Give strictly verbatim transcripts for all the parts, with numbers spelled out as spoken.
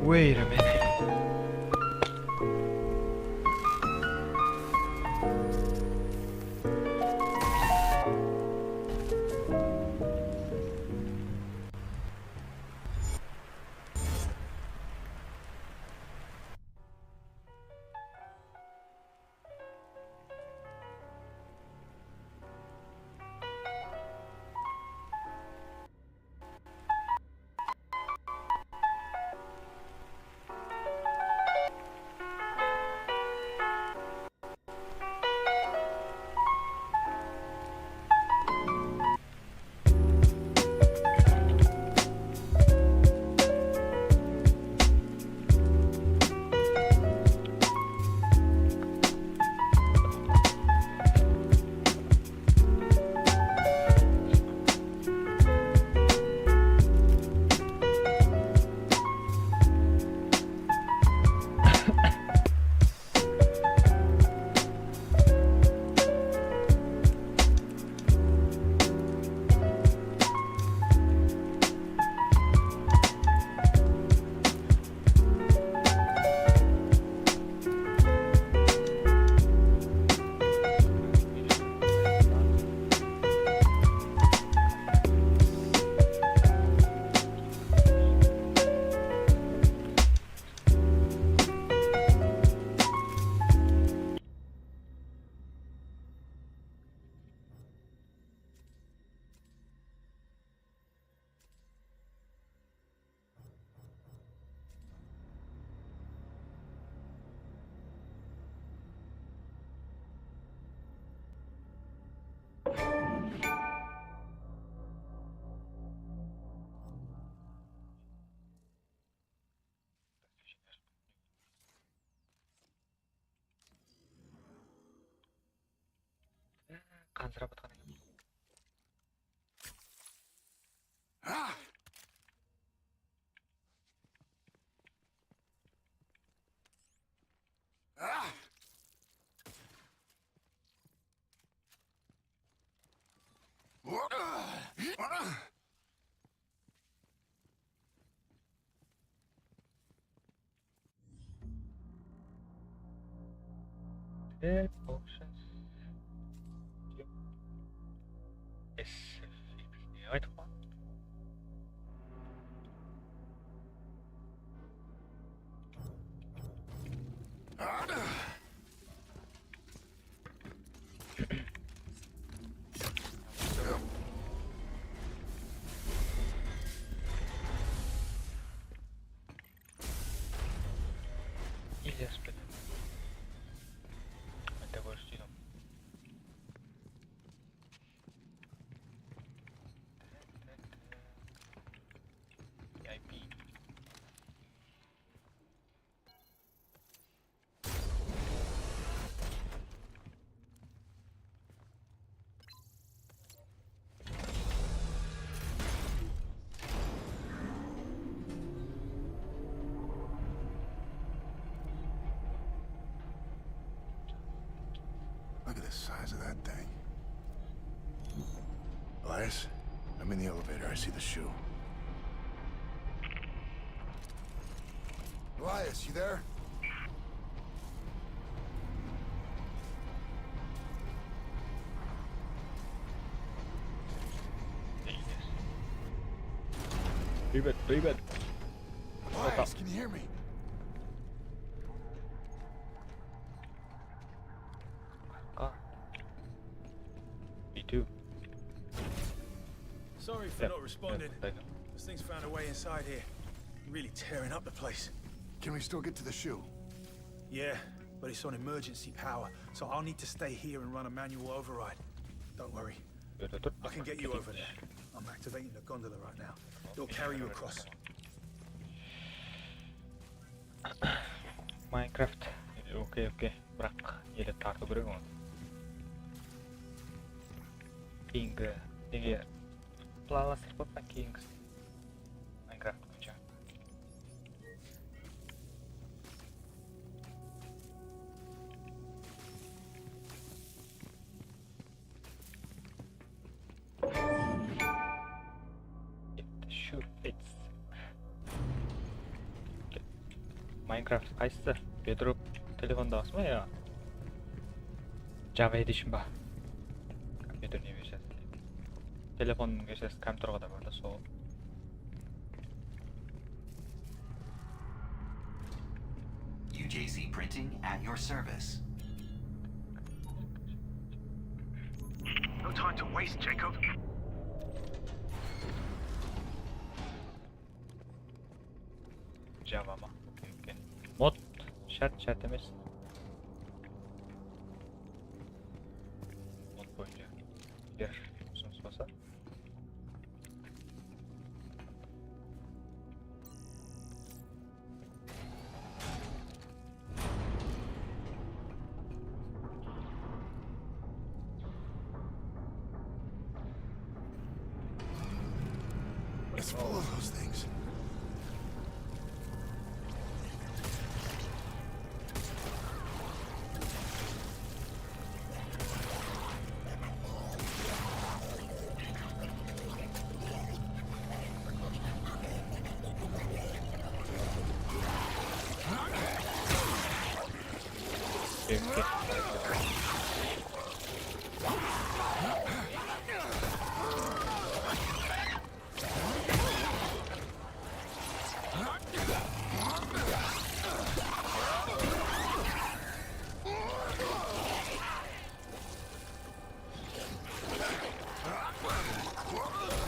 Wait a minute. Qansırap atqan eken. Red potions. Yes. Ne aytıp qoy. Ilyas penen. Qayta kórish deydi. V I P. Look at the size of that thing. Elias, I'm in the elevator. I see the shoe. Elias, you there? Привет, привет. Elias, can you hear me? Arqa. Me too. Sorry for not responding. This thing's found a way inside here. Really tearing up the place. Can we still get to the shoe? Yeah, but it's on emergency power, so I'll need to stay here and run a manual override. Don't worry. I can get you over there. I'm activating the gondola right now. It'll carry you across. Minecraft. Okey, okey. Biraq ele tartıw kerek oǵan. Keyingi nege planlastırıp qoyıppan keyingi Minecraft boyınsha. Get the shoe fits. Get Minecraft qaysısı? Bedrock telefondagısı ma ya Java Edition ba? Kompyuter ne versiosı? Telefonnıń versiyası kompyuterǵa da bar da, sol. U J C Printing at your service. No time to waste, Jacob. Java ma? Okey, okey. Mod shárt, shárt emes. Mod boyınsha. Eger usınıs bolsa. It's full of those things.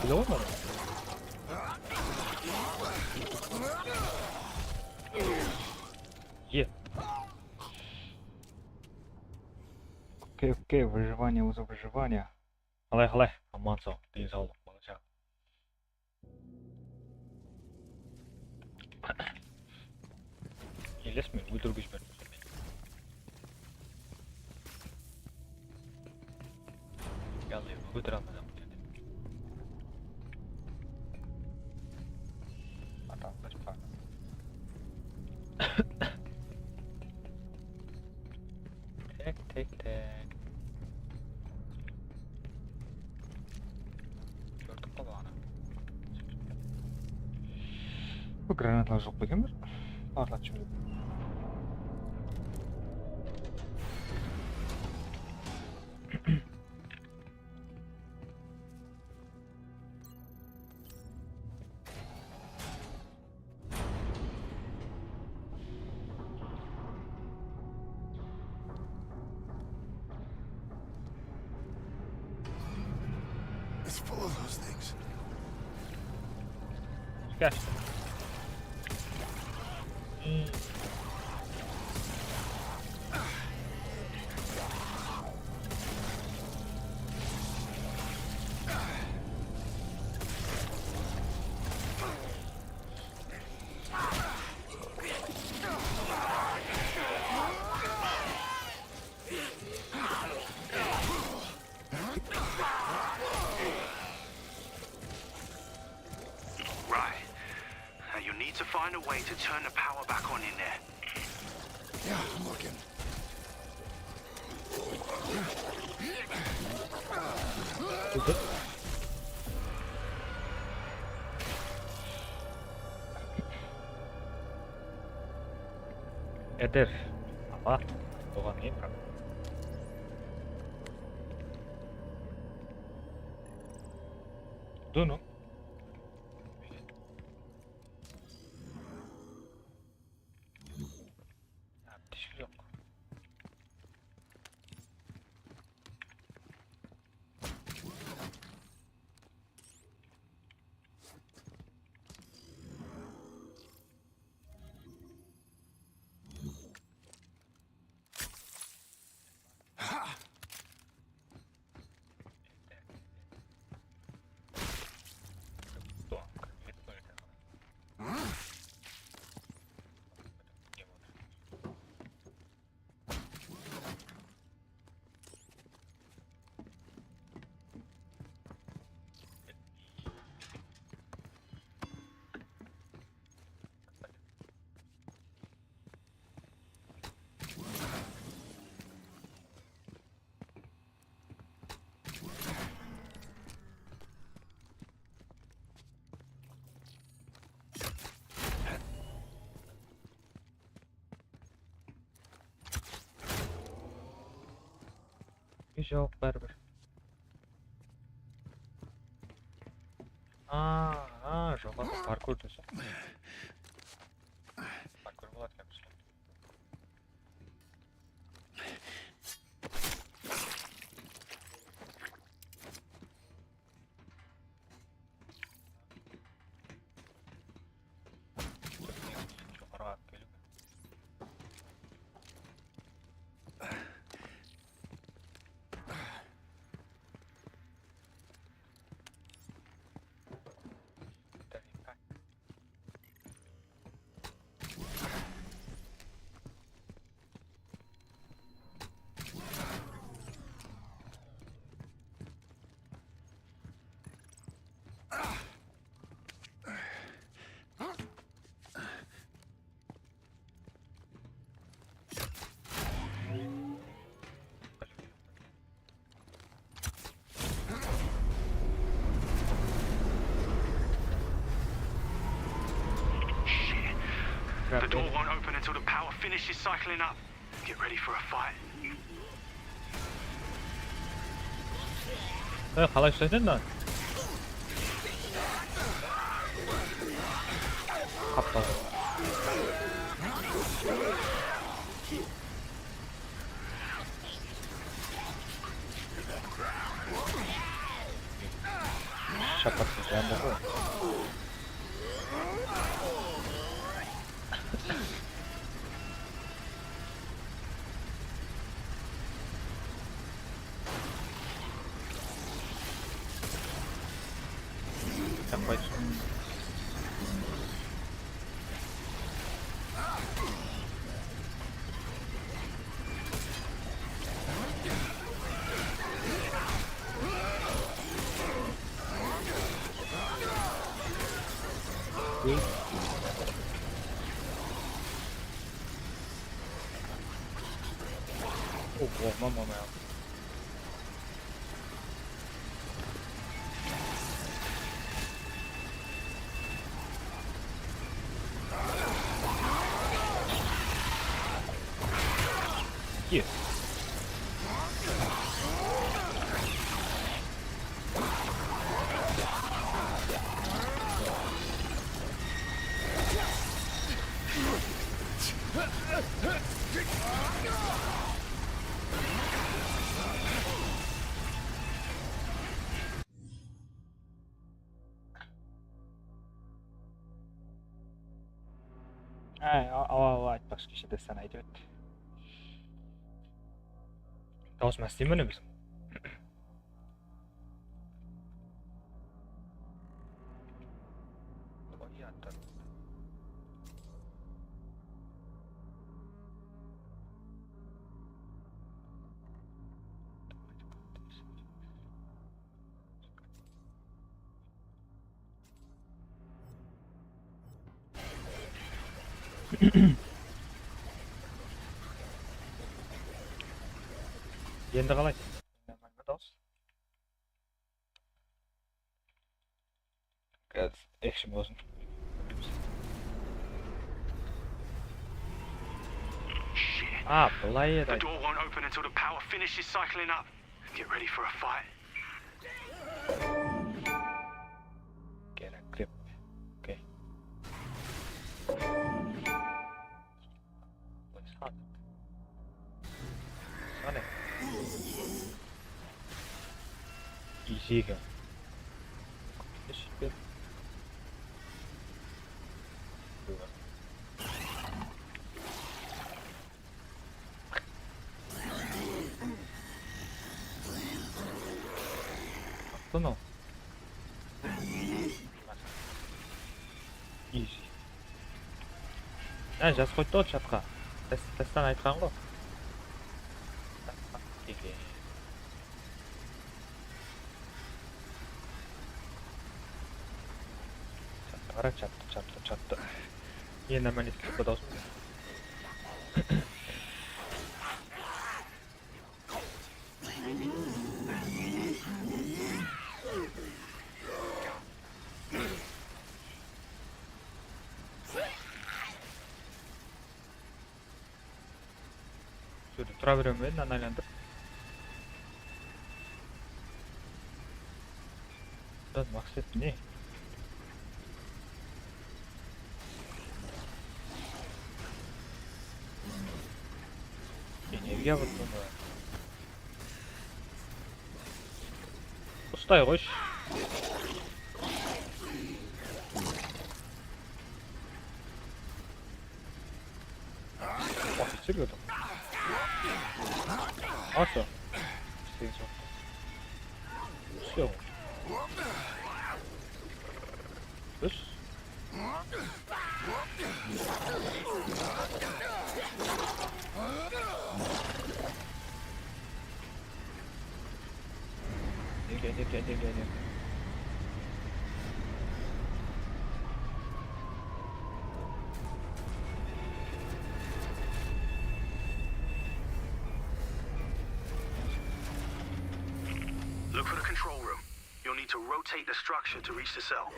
Bile olmadı. Ye. Okey, okey, выживание, o'zi выживание. Qalay, qalay? Aman sawlıq, densawlıq, bala-shaqa. Eles men óltirip jiberdim. Yalla, kótere almasam kóterdi. Atam bir parma. Tek, tek, tek. Kórdik ǵo baǵana. Bul granatalar joq pa eken bir? Parlatıp jiberedim. It's full of those things. Gel. Hmm. Right. Now you need to find a way to turn the power back on in there. Yeah, I'm looking. Eder. Ama oǵan ne, biraq? Dunu. Aptechka joq. Joq, báribir. A, a, joqarıda parkur dese. Parkur boladı eken bizde. Joqarıǵa alıp keliw. The door won't open until the power finishes cycling up. Get ready for a fight. Ey, qalay ushlaydı endi? Qaptal. Shapattı jandı ǵoy. Sen qoy. Oh, oh, mama, mama. Here. Ay, awa, awa, aytpaqshı, keshe de sen aytıp etti. Dawısım ásteymen ózim. Endi qalay? Házir action bolsın. A, bılay edi. The door won't open until the power finishes cycling up. Get ready for a fight. Get a grip. Okay. Qane. Easy eken. Attı mı? Easy. Há, jaz qoydı ǵo chatqa. Tás-, tástan aytqan ǵo. Chattı qara, chattı, chattı, chattı. Endi aman etip dawsın. Sóytip tura beremen be, mınanı aylandırıp. Bundan maqset ne? Energiya butını. Ustay qoysh. Oficer gördüm. Asa. Все. Biz? Gel, gel, gel, gel, gel, gel. Look for the control room. You'll need to rotate the structure to reach the cell.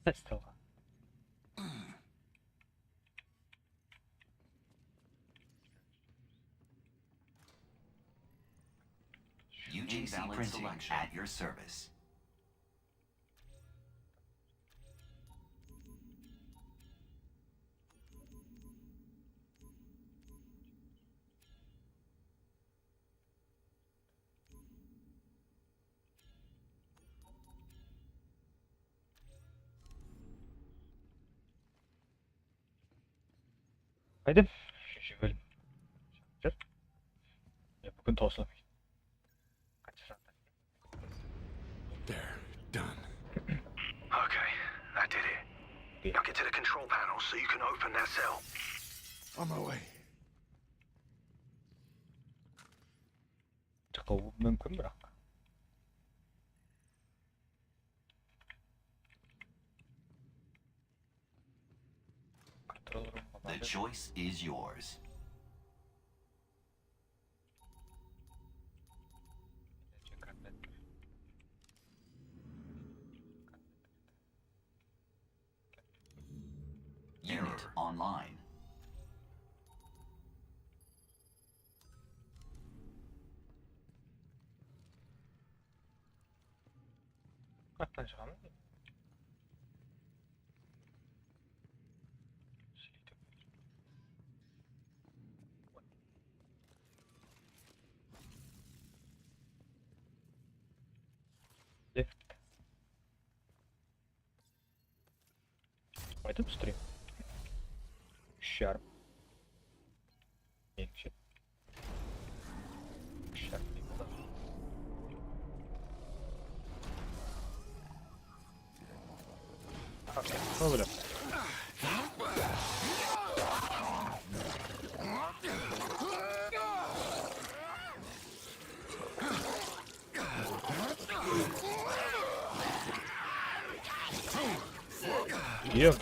Sesler var. Eugene Printing at your service. Haydi. Úshinshi bólim. Júr. Ya, búgin tawsılamaydı. Qansha saat? They're done. Okay, that did it. Okay. Now get to the control panel so you can open that cell. On my way. Çıqıwı múmkin, biraq. Control roomǵa bardı. The choice is yours. Unit online. Qattan shıǵamız. Lift. Aytıp stream. Úsh jarım. Menimshe. Úsh jarım dep bolar. Okey, ne bóle? Gidiyorum.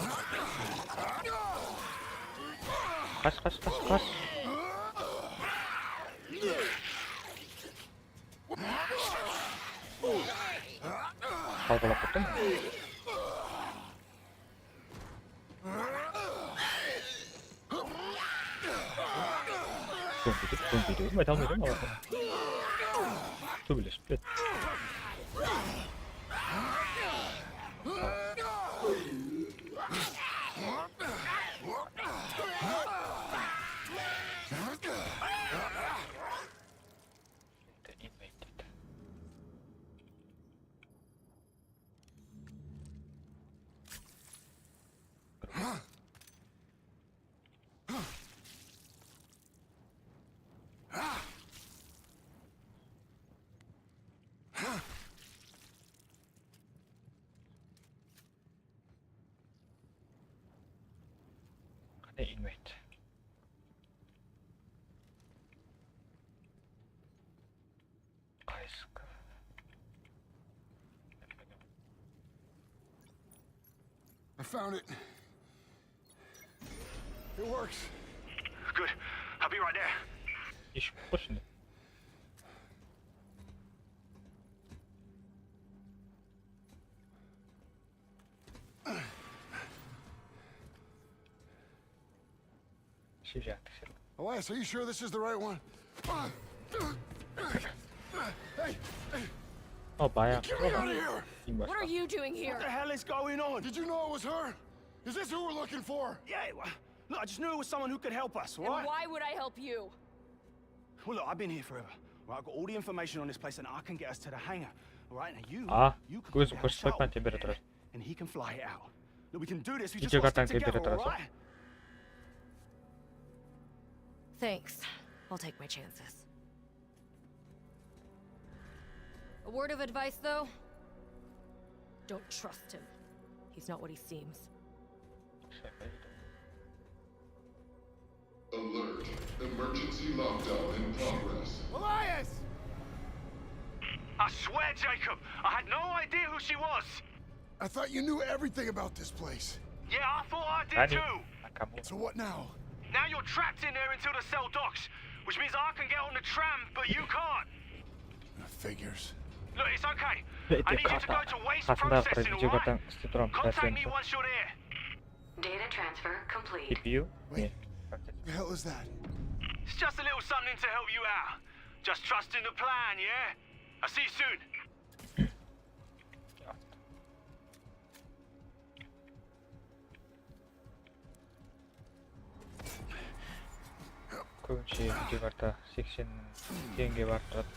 Kaç, kaç, kaç, kaç. Qalqalap kettim. Soń ketip, soń ketip, ayta almaydı ǵoy. Tóbelesip ketedi. Qáne invite? Qaysı? I found it. It works. Good. I'll be right there. Eshik qoyshın. Kep jaǵı tekseriń. Elias, are you sure this is the right one? Hey, hey, O, bayağı. Get me out of here! What are you doing here? What the hell is going on? Did you know it was her? Is this who we're looking for? Yeah, wha- look, I just knew it was someone who could help us, all right? And why would I help you? Well, look, I've been here forever. Right, I've got all the information on this place, and I can get us to the hangar. All right, now you, A, you can put down the shuttle, and he can fly it out. Look, we can do this. We just gotta stick together, all right? Video kartanıń temperaturası. Thanks. I'll take my chances. A word of advice, though. Don't trust him. He's not what he seems. Alert. Emergency lockdown in progress. Elias! I swear, Jacob, I had no idea who she was. I thought you knew everything about this place. Yeah, I thought I did too. So what now? Now you're trapped in there until the cell docks, which means I can get on the tram, but you can't. Figures. Look, it's okay. I need you to go to waste processing, all right? Contact me once you're there. Data transfer complete. C P U? Wait. The hell is that? It's just a little something to help you out. Just trust in the plan, yeah? I'll see you soon. Kóbinshe video karta seksen teńge barıp turadı.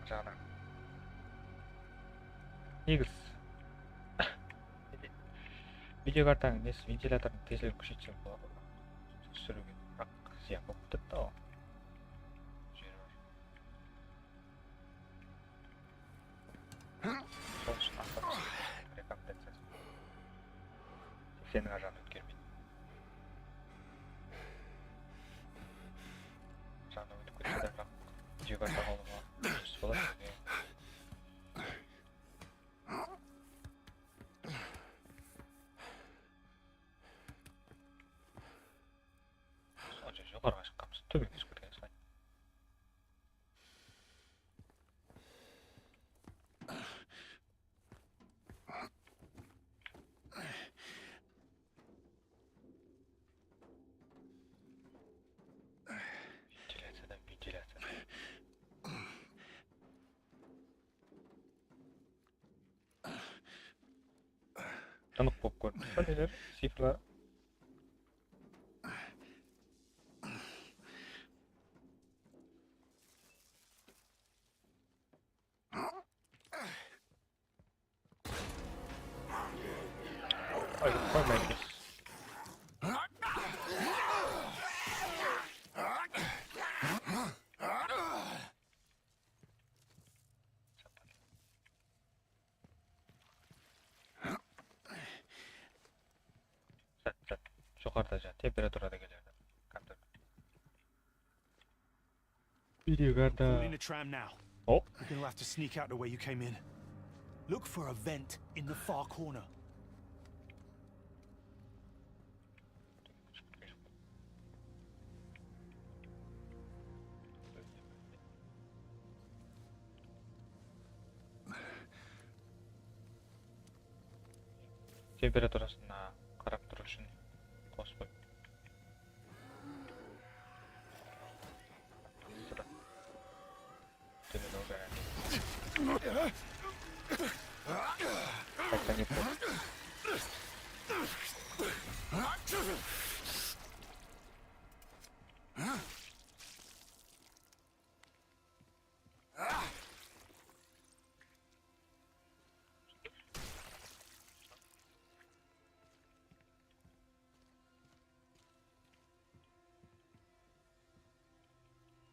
Jaǵınan. Negiz. Video kartanıń nesi, ventilyatordıń tezligin kúsheytsem boladı. Túsiriwge, biraq zıyan bolıp ketedi-aw. Sol ushın asta rekomendaciyası. Seksenniń arjaǵına ótkermeydi. Janına ótip ketse de, biraq video karta alıwıma durıs boladı. Sonca joqarıǵa shıqqanbız, tóbege túsip ketken sıǵay. Ventilyaciyadan, ventilyaciyadan. Tınıq bolıp kórindi. Neler? Cifrlar. Ay, qoymaydı. Sat, sat. Joqarıda ja temperatura da keledi. Kompyuter. Video karta. We're in a tram now. Oh. You're gonna have to sneak out the way you came in. Look for a vent in the far corner. Temperaturasına qarap turıw ushın qosıp qoy. Sırı. Tene no gana. Qaytadan kep qo.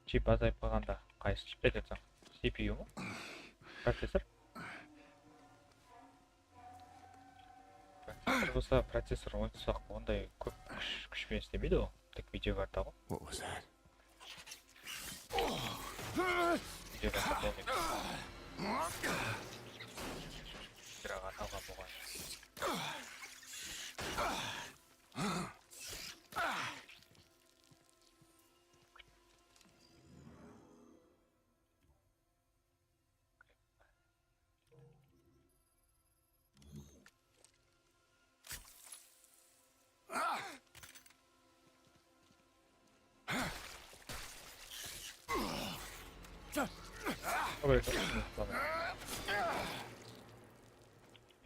Chip azayıp qalǵanda qaysı chip aytasań? C P U ma? Processor? Processor bolsa, processor oynasaq, onday kóp kúsh, kúsh penen islemeydi ǵo. Tek video karta ǵo. What was that? Video karta bolmaydı. Biraq ataǵan bolǵan.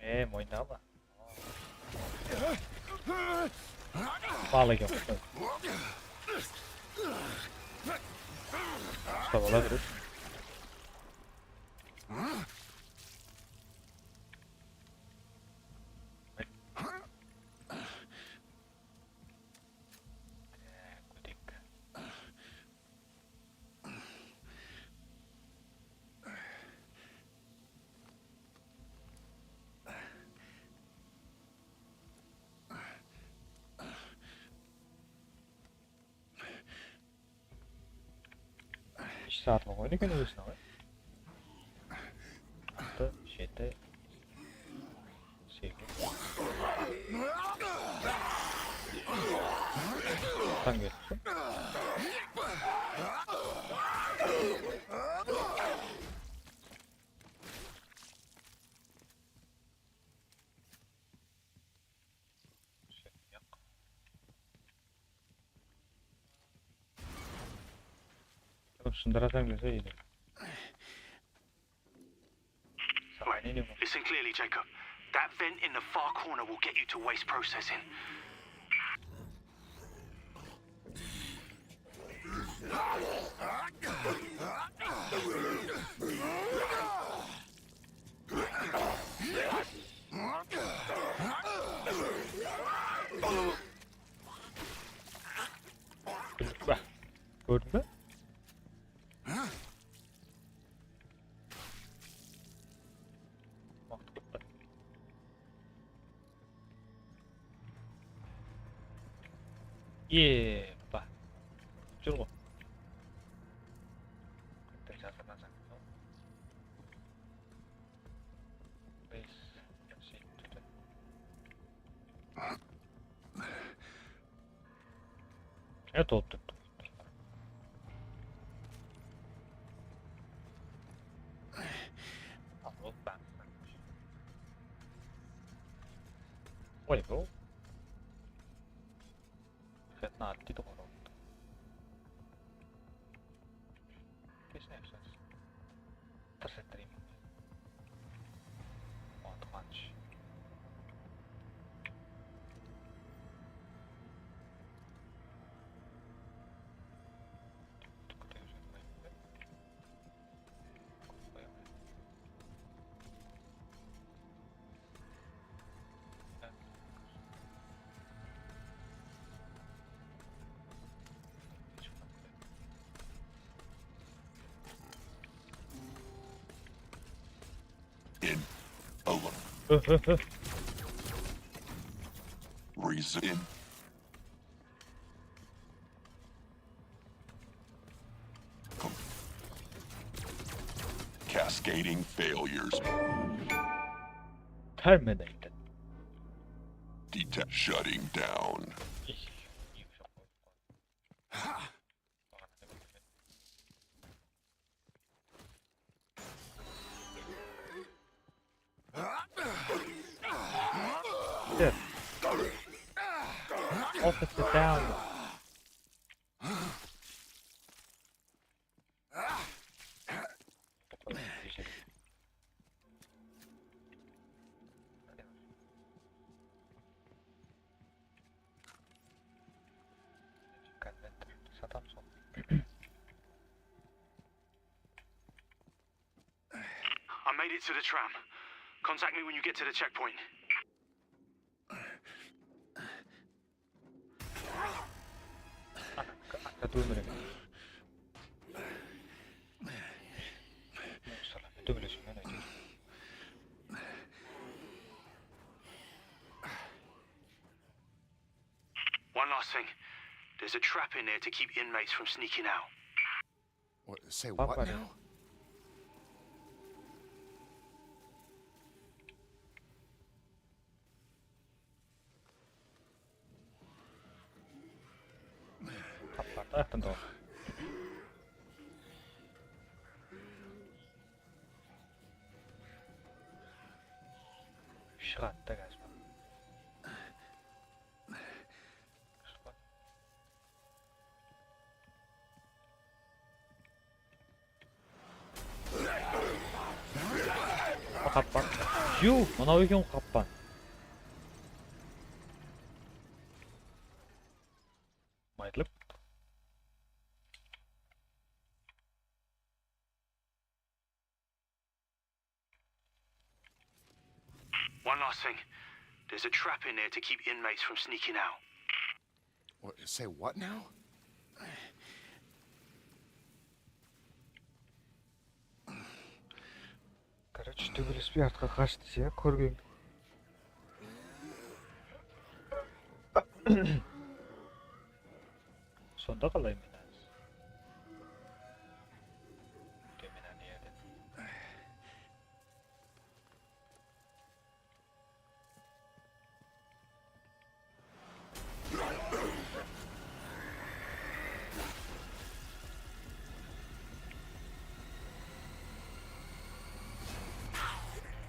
E, moynama. Bal eken. Usta bola beredi. Necha saatlık oyın eken ózine, ǵoy. Altı, jeti, segiz. Tan ketipti. Sındırasań dese iydi. Right. Listen clearly, Jacob. That vent in the far corner will get you to waste processing. Báh, kórdiń be? Waqıt kóp pa? Eee, pa. Júr ǵo. Qayta jazılasan. Bes, sek, túti. E, tolıp turıptı. Oy, bu. Fitna attı da qoraldı. Kesin yapsız. Tırs ettireyim. Otuqansh. In. Alone. Reason. Cascading failures. Terminated. Detect shutting down. Shit. Officer down. Satamız ol. I made it to the tram. Contact me when you get to the checkpoint. Ana, aka, aka, tómir eken. Maşallah, tómir eken, mana. One last thing. There's a trap in there to keep inmates from sneaking out. What, say what now? Qaplardı ayaqtan da. Shıǵadı da gazman. Qappan. Yu, mınaw eken qappan. Maytılıp. One last thing. There's a trap in there to keep inmates from sneaking out. What, say what now? Короче, tóbelespey artqa qash dese, kórgen. Sonda qalay men házir? Kemena ne edi?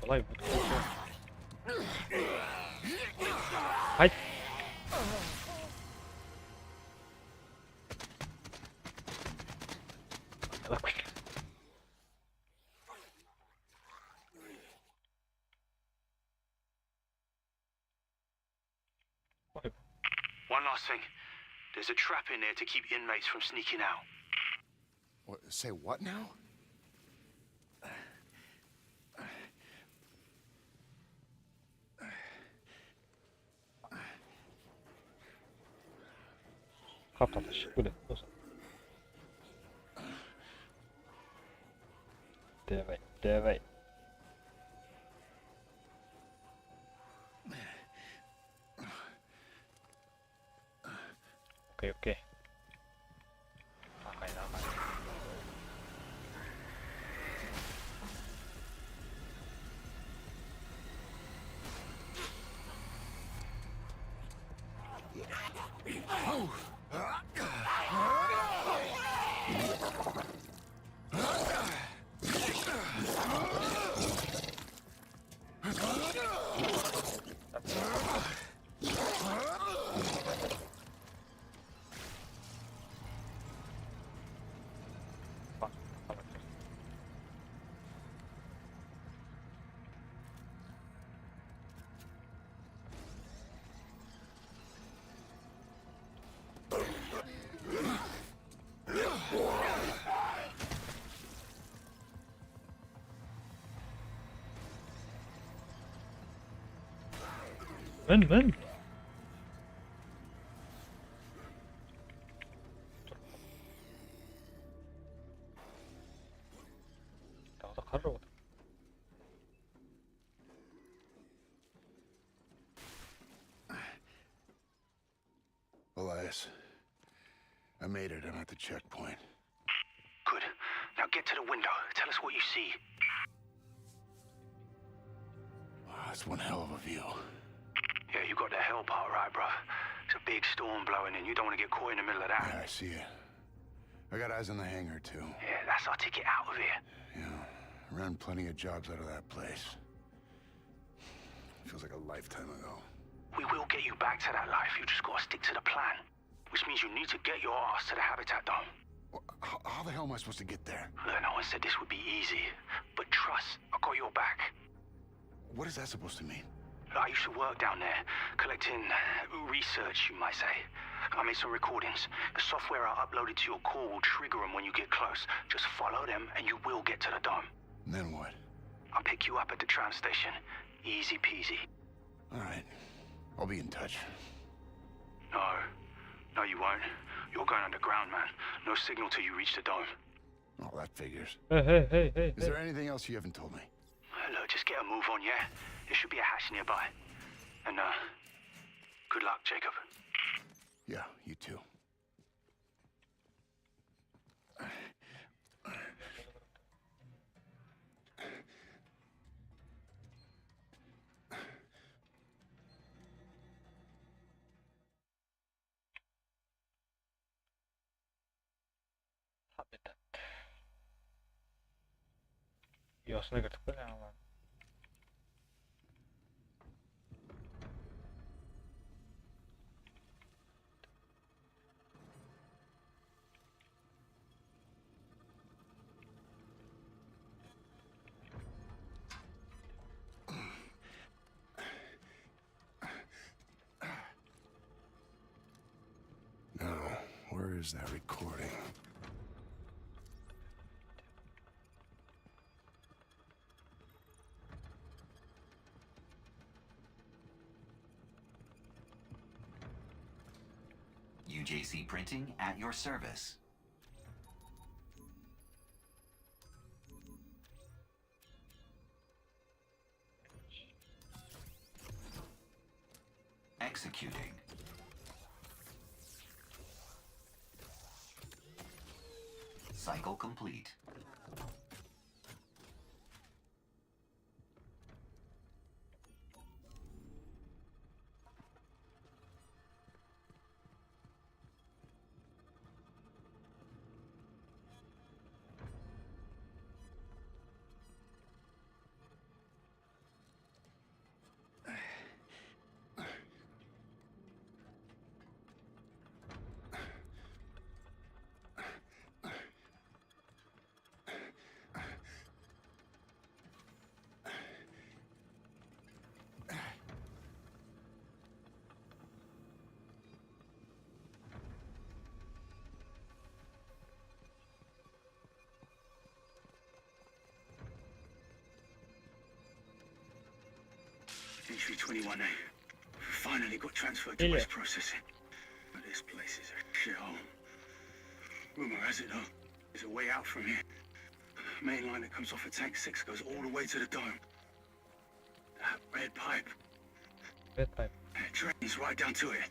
Qalay? Qayt. One last thing. There's a trap in there to keep inmates from sneaking out. What, say what now? Qaptalda shıǵıp keledi. Davay, davay. Okey, okey. Aqay, aqay. Min, min. Taǵı da qar jawıp atır. Elias, I made it. I'm at the checkpoint. Good. Now get to the window. Tell us what you see. Wow, that's one hell of a view. Yeah, you got the hell part right, bro. It's a big storm blowing in. You don't want to get caught in the middle of that. Yeah, I see it. I got eyes on the hangar, too. Yeah, that's our ticket out of here. Yeah, ran plenty of jobs out of that place. Feels like a lifetime ago. We will get you back to that life. You just gotta stick to the plan. Which means you need to get your ass to the habitat dome. Wha- How, how the hell am I supposed to get there? Look, no one said this would be easy. But trust, I got your back. What is that supposed to mean? I used to work down there, collecting uh, research, you might say. I made some recordings. The software I uploaded to your core will trigger them when you get close. Just follow them and you will get to the dome. And then what? I'll pick you up at the tram station. Easy peasy. All right. I'll be in touch. No. No, you won't. You're going underground, man. No signal till you reach the dome. Oh, that figures. Hey, hey, hey, hey. Is there anything else you haven't told me? Look, just get a move on, yeah? There should be a hatch nearby. And, uh, good luck, Jacob. Yeah, you too. Habitat. Uyasına kirdik pe jańadan? Where is that recording? U J C Printing at your service. Executing. Cycle complete. Entry twenty-one A. Finally got transferred to Waste Processing. But this place is a shithole. Rumor has it, though, there's a way out from here. Main line that comes off of Tank six goes all the way to the dome. That red pipe. Red pipe. It drains right down to it.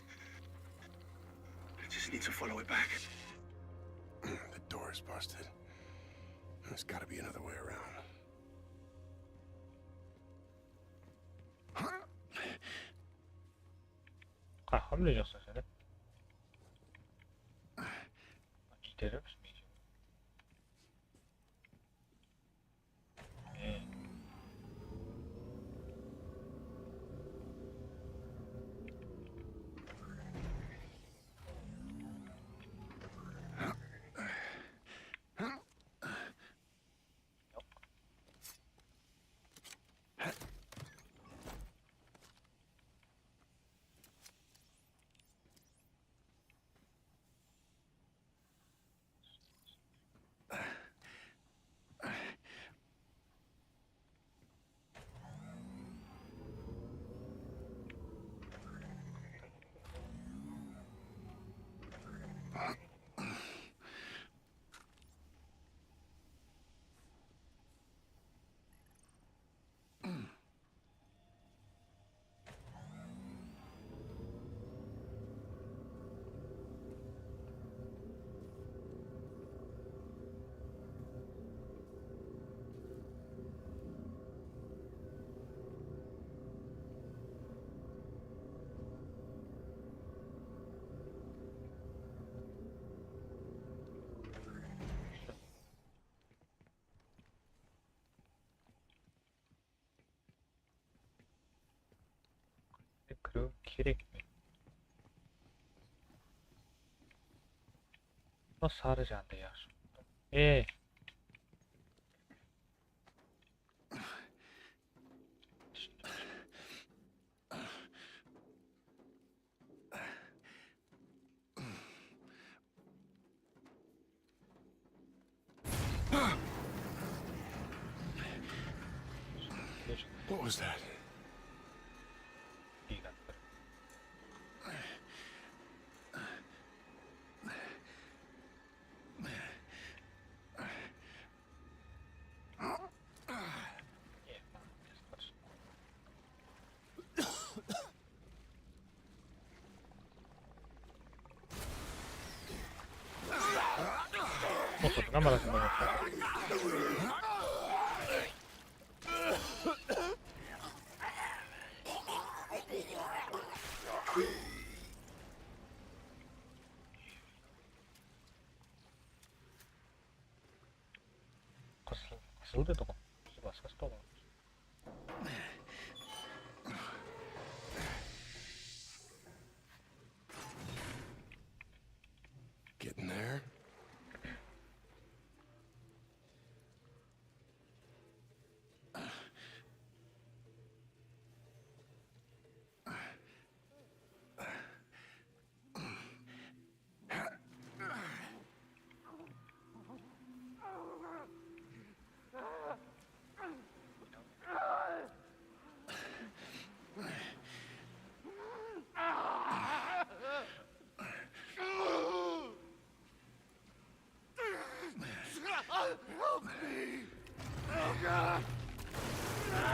I just need to follow it back. The door is busted. There's gotta be another way around. Qaha bile jaqsı jeri. Jitedi bizge. Kiriw kerek. Mına sarı jandı yaqshı. E. What was that? Qoqırdıǵan balasın. Qızıl, qızıl dedi ǵoy. Qızıl basqası da ǵoy. Getting there.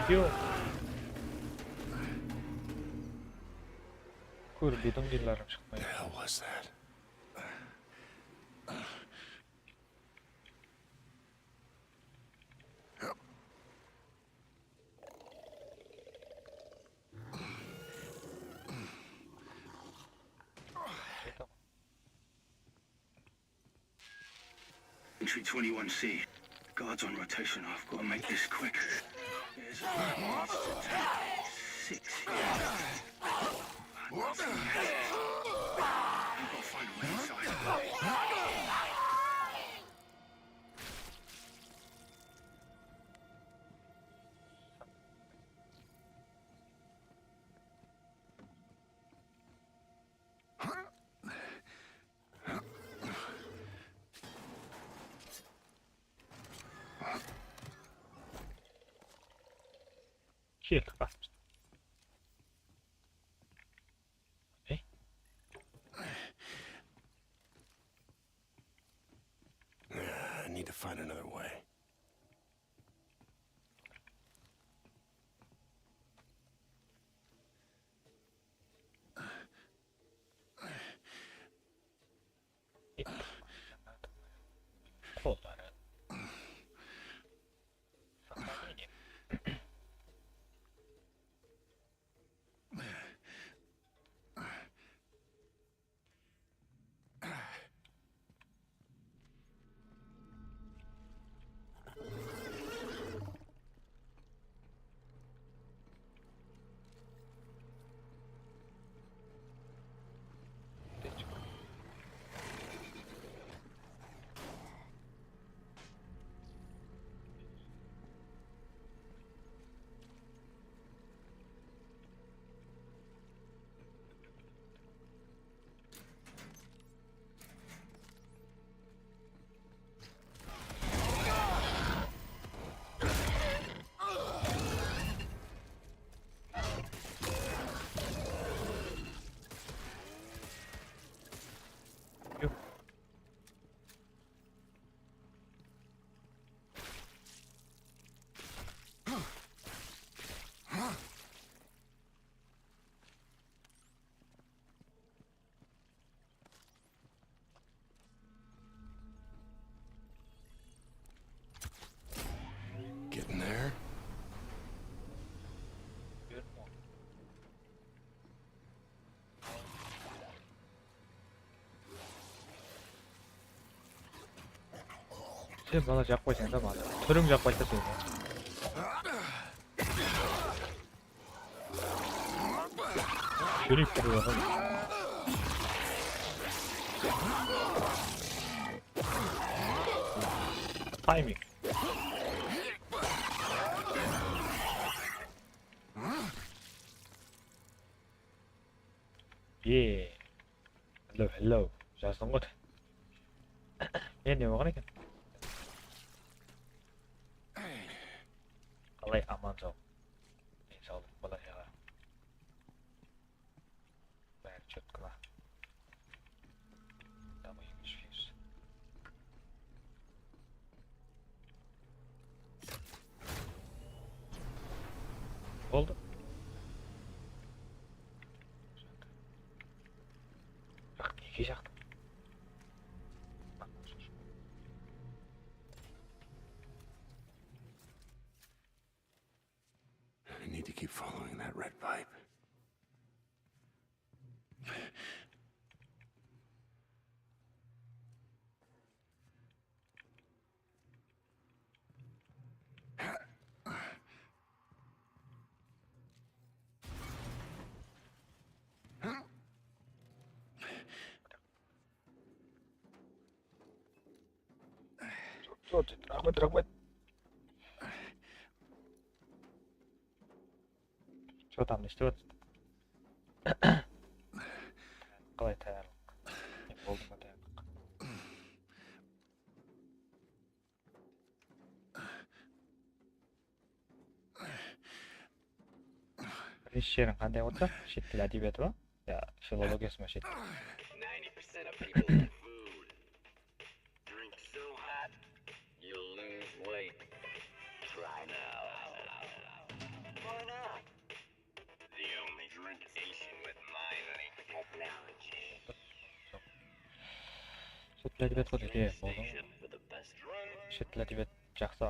Yo. Kór, betiń qıyınlarım shıqpay. The hell was that? Entry twenty-one C. Guards on rotation. I've got to make this quick. There's a six here. I've got to find a way inside. Kel, basıp. Ey. I need to find another way. Qolları. Getting there. Sen bala jaqpaysań da mani. Túriń jaqpaysa seni. Júrip turıp atır. Tayming. Ye. Hello, hello. Jazdıń ǵoy. E, ne bolǵan eken? Qalay, aman-saw? Densawlıq bala-shaǵa. Bári chotko ma? Tamam, emes, fuse. Boldı. Jaq, nege jaqtı? I need to keep following that red pipe. Raxmet, raxmet. Что там, не что? Qalay tayarlıq? Boldı ma tayarlıq? Birinshi she'riń qanday boldı? Shet til ádebiyatı ma? Ya, filologiyası ma shet til? Ninety percent of people eat food. Drink so hot, you'll lose weight. Try now. Shet til ádebiyat qo, jeke, boldı. Shet til ádebiyat jaqsı.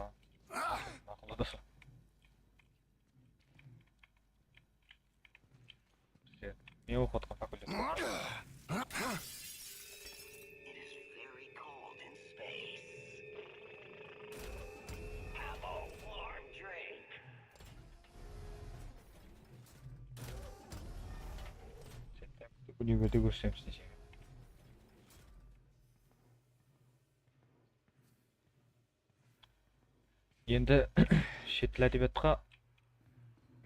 Maqul da sol. Bizde ne oqıp atırǵan fakultet? It is very cold in space. Have a warm drink. Úniverde kórsemiz neshe. Endi shet til ádebiyatqa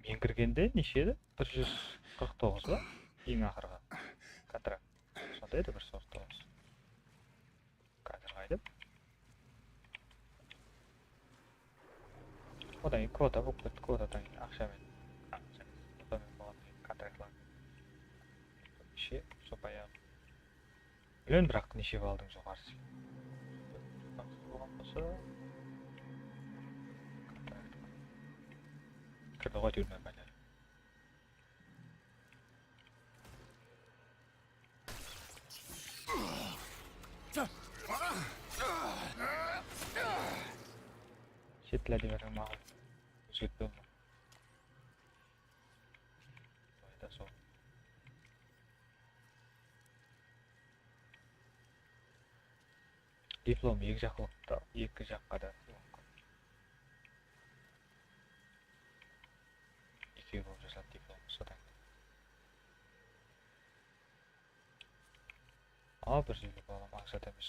men kirgende neshe edi? Bir júz qırq toǵız ba? Eń aqırǵı kontrakt. Sonday edi, bir júz qırq toǵız. Házir qaytıp. Odan keyin kvota bolıp ketti, kvotadan keyin aqsha menen, aqsha menen, kvotamen bolǵan keyin kontraktlar. Neshe, sol bayaǵı. Bilmeymen, biraq neshe baldıń joqarısı. Bolǵan bolsa, kontrakt. Kirdi ǵoy, tórtinen bálli. Shet til ádebiyatı maqul. Ózgertpey bolmaydı. Alayda sol. Diplom eki jaqlılıqta, eki jaqqa da. Ekewi bolıp jasadı diplom, sodan keyin. A, bir júz balam aqsha da emes.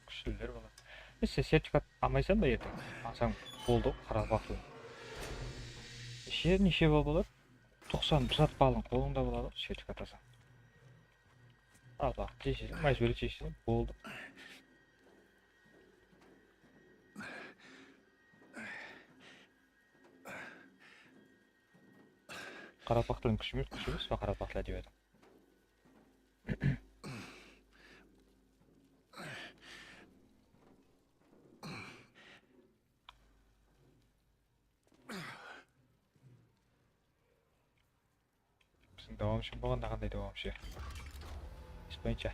Kúshliler boladı. Sen sertifikat almaysań ba erteń? Alsań boldı, qaraqalpaq tilim. Neshe, neshe bal boladı? Toqsan bir zat balıń qolıńda boladı, sertifikat alsań. Al, baq, jesheseń, májbúriy jesheseń, boldı. Qaraqalpaq tilin kúsh emes, kúsh emes pa qaraqalpaq til ádebiyatı? Biziń dawamshı bolǵanda qanday dawamshı? Esitpeyinshi.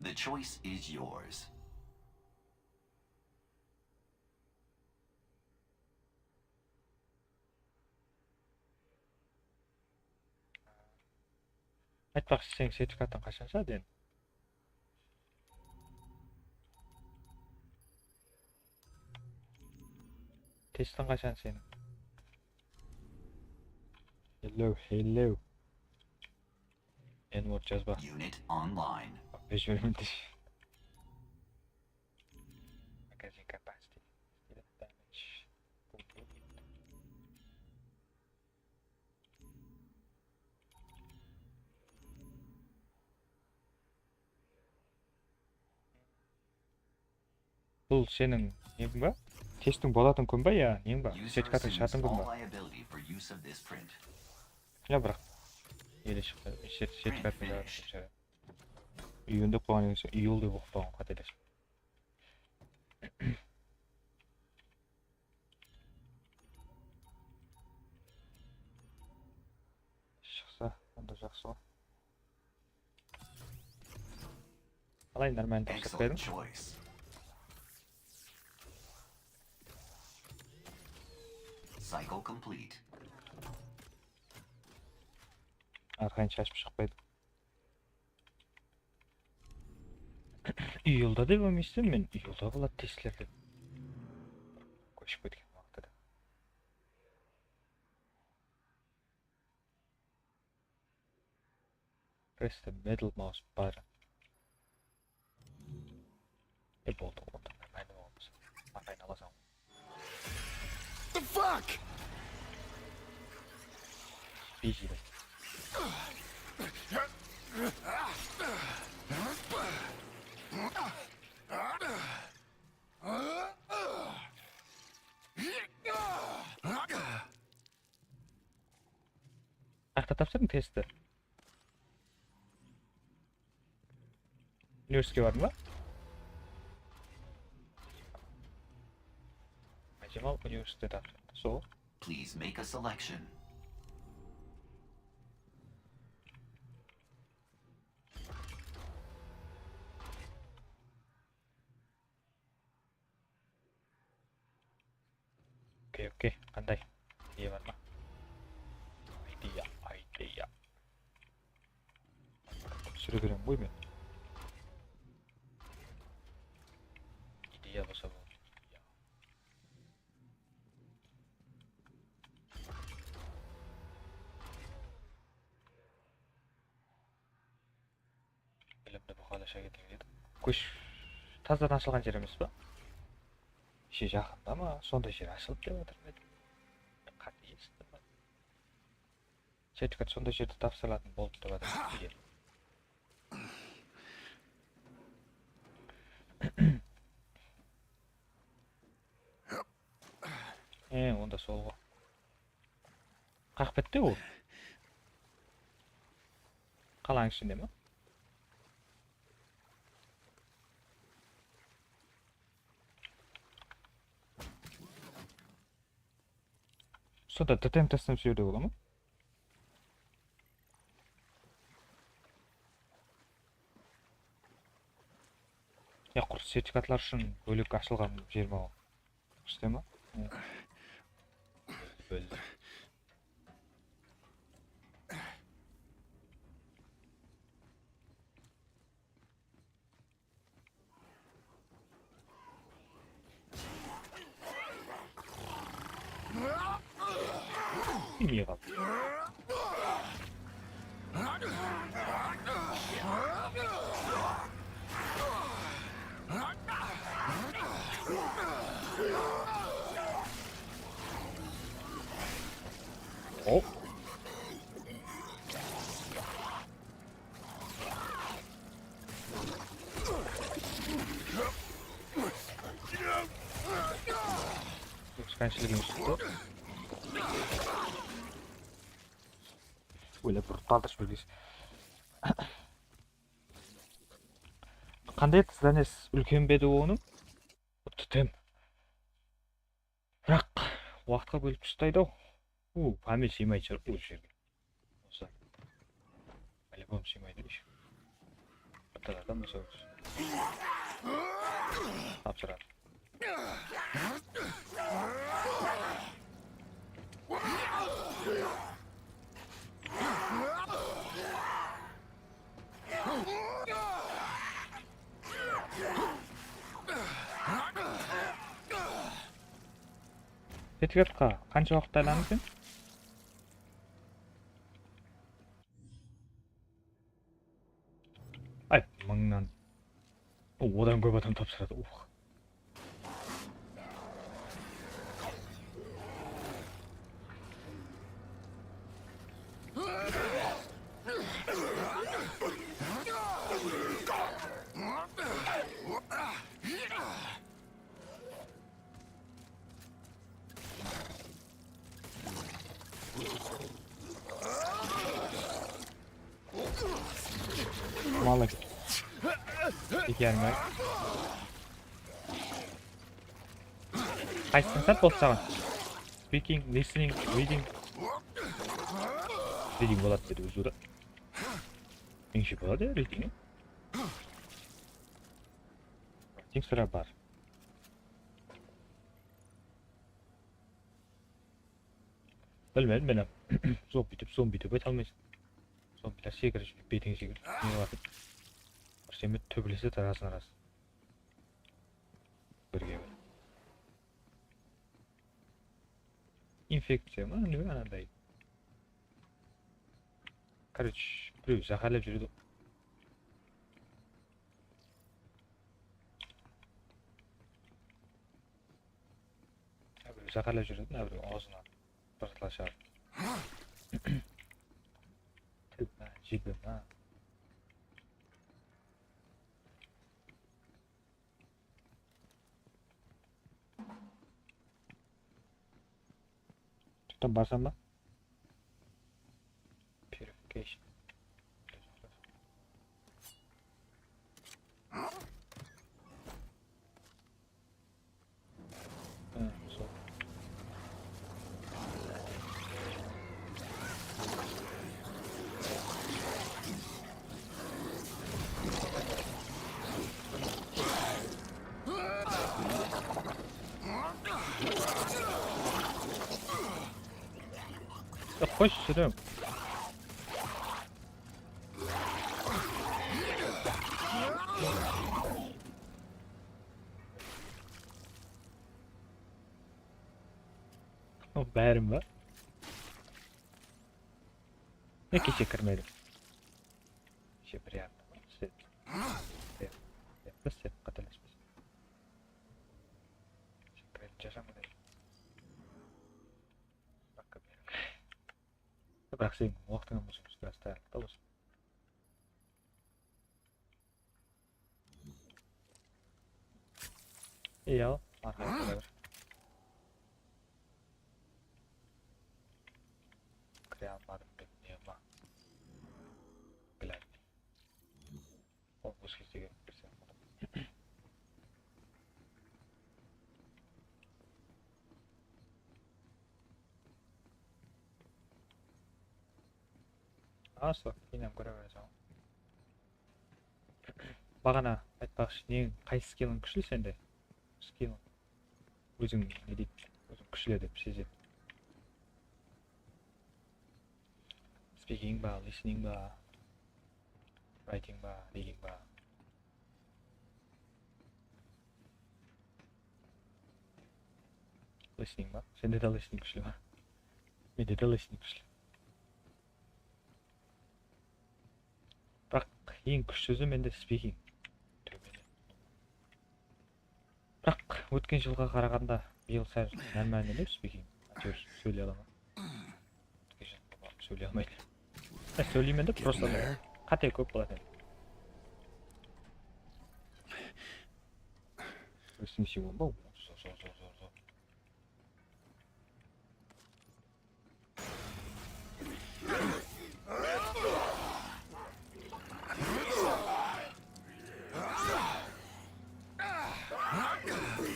The choice is yours. Aytpaqshı, seniń sertifikatıń qashan shıǵadı endi? Testiń qashan seniń? Hello, hello. N-word jazba. Unit online. Jiberimen deshi. Magazine capacity. Damage. Bul seniń neń ba? Testiń bolatuǵın kún ba, ya neń ba? Sertifikatıń shıǵatuǵın kún ba? Ya, biraq ele shıqtı. Sertifikatın shıǵarıp. Úyinde qoyǵan eken, iyul dep oqıp qoyǵan, qátelesip. Shıqsa, onda jaqsı ǵoy. Qalay, нормально tapsırıp berdiń? Cycle complete. Arqayın shashıp shıqpaydı. Iyulda dep emespen men, iyulda boladı testler dep. Kóship ketken waqtı da. Press the middle mouse button. E, boldı, onda máni bolmasa. Arqayın alasań. The fuck? Easy. Aqta tapsırıń testi. Universitetke bardıń ba? Ájem Universitet aǵırdı. Sol. Please make a selection. Okey, okey. Qanday? Ideya bar ma? Ideya, ideya. Túsire beremen ǵoy men. Ideya bolsa boldı. Bilimdi buqalasha keteyik dedik. Kósh tazadan ashılǵan jer emes pa? Ishe jaqında ma? Sonday jer ashılıp dep atır ma edi? Qáte esittim ba? Sertifikat sonday jerde tapsırılatuǵın bolıp turıp atır. E, onda sol ǵo. Qaq bette ol. Qalań ishinde ma? Sonda D T M taslap jiberde bola ma? Ya, qurı sertifikatlar ushın bólek ashılǵan jer ma ol? Kúste ma? Bóldi. Bilmey qaldı. Hop. Kısqanshılıǵım shıqtı. Oylap bir qaldırıp jibergeysiz. Qanday edi, zdaniyesi úlken be edi onıń? Totem. Biraq waqıtqa bólip tastaydı-aw. U, pamyat sıymaydı shıǵar ol jerge. Bolsa. По-любому sıymaydı eshik. Bitta adam bolsa ózi. Tapsıradı. Sertifikatqa qansha waqıtta aylandıń sen? Ay, mıńnan. O, odan kóp adam tapsıradı. Uh. Молодец. Идеально. Qaysısın sat boldı saǵan? Speaking, listening, reading. Reading boladı dedi ózi de. Menińshe boladı ya reading. Reading sıra bar. Bilmedim men hám. Zombi dep, zombi dep ayta almaysań. Zombiler sekirip júrip, betińe sekirip, ne qıladı? Bir seme túbirlese tarasın arası. Birge bir. Infekciya ma, ne ananday? Короче, birew záhárlep júredi. Birew záhárlep júredi, mına birew awzınan bir zatlar shıǵarıp. Til ma, jibi ma? Toqta, barsam ba? Purification. Ha, sol. Ya, qoyshı, shúrem. O, bárin ba? Ne, keshe kirmedim. Keshe bir yarımda ma? Set. Set. Set, qátelespesem. Jasam. Biraq sen waqtıń bolsa, biraz tayarlıqta bolsın. Iya, arqaǵa bir. Kire almadım dep, ne ma? Glad. Ol óz gezeginde kirsem boladı. Aslı, keyin kóre bereseń. Baǵana aytpaqshı, neń, qaysı skilliń kúshli sende? Skilliń. Óziń ne deydi? Óziń kúshli dep sezedi. Speaking ba, listening ba, writing ba, reading ba? Listening ba? Sende de listening kúshli ma? Mende de listening kúshli. Biraq eń kúshlisi mende speaking. Biraq ótken jılǵa qaraǵanda bıyıl sál нормальный dep speaking. Áytewir, sóyley alaman. Ótken jılǵa barıp sóyley almaydı. E, sóyleymen de, просто qáte kóp boladı. Listening ba? Zor, zor, zor, zor, zor.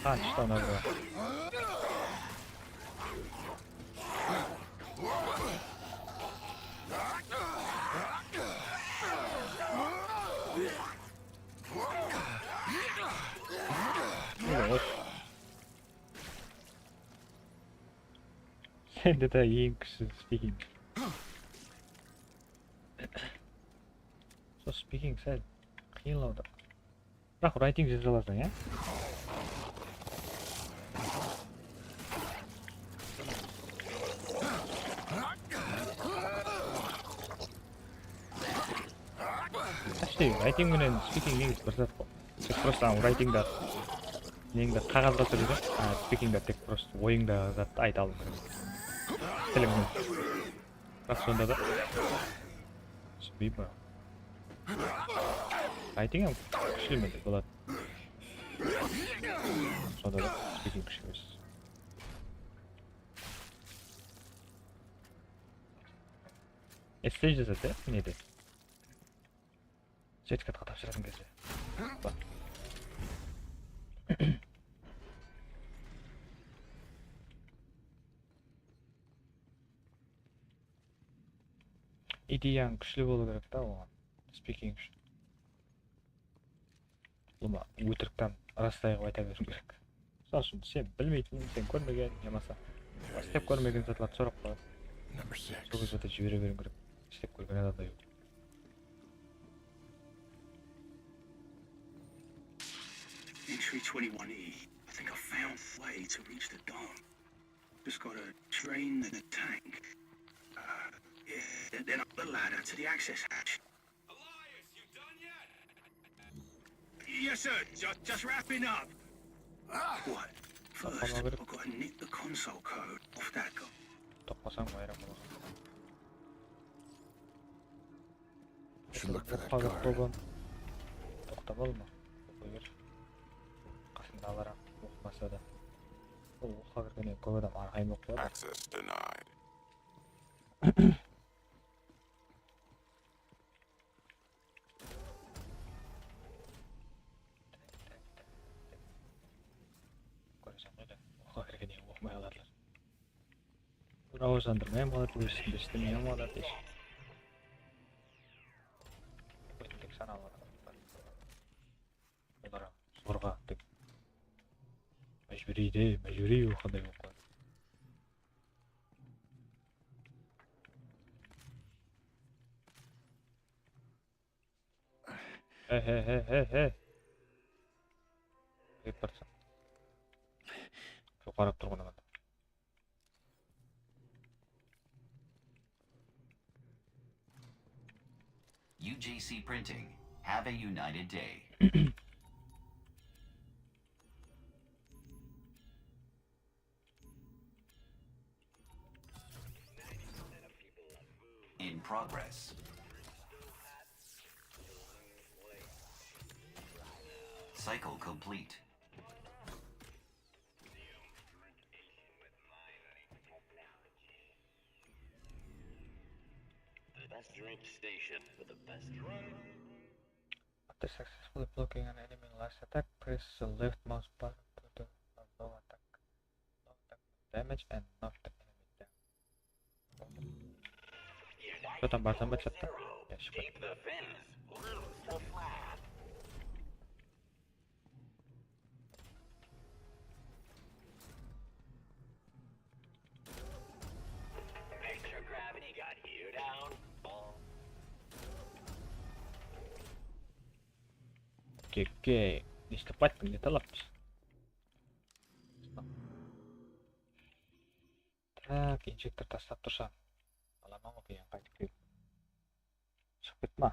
Qanshtan aldı. Sende de eń kúshli speaking. Sol speaking sál qıyınlawdı. Biraq writing jaza alasań, ya? Почти writing menen speaking negizi bir zat ǵoy. Tek просто anaw writingda neńdi qaǵazǵa túsirip, a, speakingda tek просто oyıńda zattı ayta alıw kerek. Tilińnen. Biraq sonda da túsinbeymen. Writing hám kúshli mende boladı. Sonda da speaking kúshli emes. Essey jazadı, ya, nede? Sertifikatqa tapsıratuǵın gezde. Ideyań kúshli bolıw kerek ta oǵan. Speaking ushın. Ulıwma, ótirikten rastay qılıp ayta beriw kerek. Mısal ushın, sen bilmeytin, sen kórmegen, yamasa islep kórmegen zatlardı sorap qaladı. Sol gezde de jibere beriw kerek. Islep kórgen adamday. Entry twenty-one E. I think I found the way to reach the dome. Just gotta drain the tank. Uh, yeah, then up the ladder to the access hatch. Elias, you done yet? Yes, sir. Just, just wrapping up. What? First, I've gotta nick the console code off that guy. Tappasań bayram boladı. Should look for that guard. Toqtap alma. Qoya ber. Qasında alar oqımasa da. Ol oqıwǵa kirgennen kóp adam arqayın bolıp qaladı. Access denied. Kóreseń ǵoy da, oqıwǵa kirgennen oqımay alarlar. Rawajlandırmay hám qaladı, ózinde islemey hám qaladı, hesh. Tek sanalı. Olar hám zorǵa tek májbúriy de, májbúriy qanday bolıp qaladı. He, he, he, he, he. Kep barsań. Joqarı turǵın adam. U J C Printing. Have a united day. In progress. Cycle complete. The best drink station for the best drink. After successfully blocking an enemy last attack, press the left mouse button to do a low attack, low attack damage and knock the enemy down. Что там, база ма, что-то? Я щас. Okey, okey. Ne islep qayttıń, ne talaptı? Tak, injektor taslap tursań. Alaman ǵoy, keyin qaytıp kelip. Shıǵıp ketpe.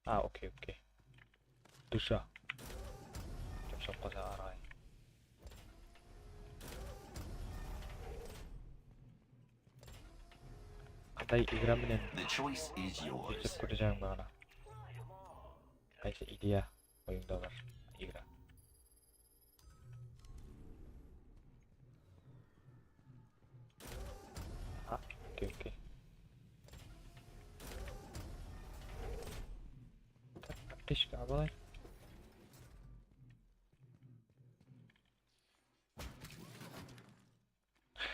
A, okey, okey. Dusha. Jumshap qalsa arayın. Qatay igra menen. The choice is yours. Kótip kórecegiń baǵana. Qaysı ideya oyıńda bar, igra? A, okey, okey. Tak, aptechka alayıq.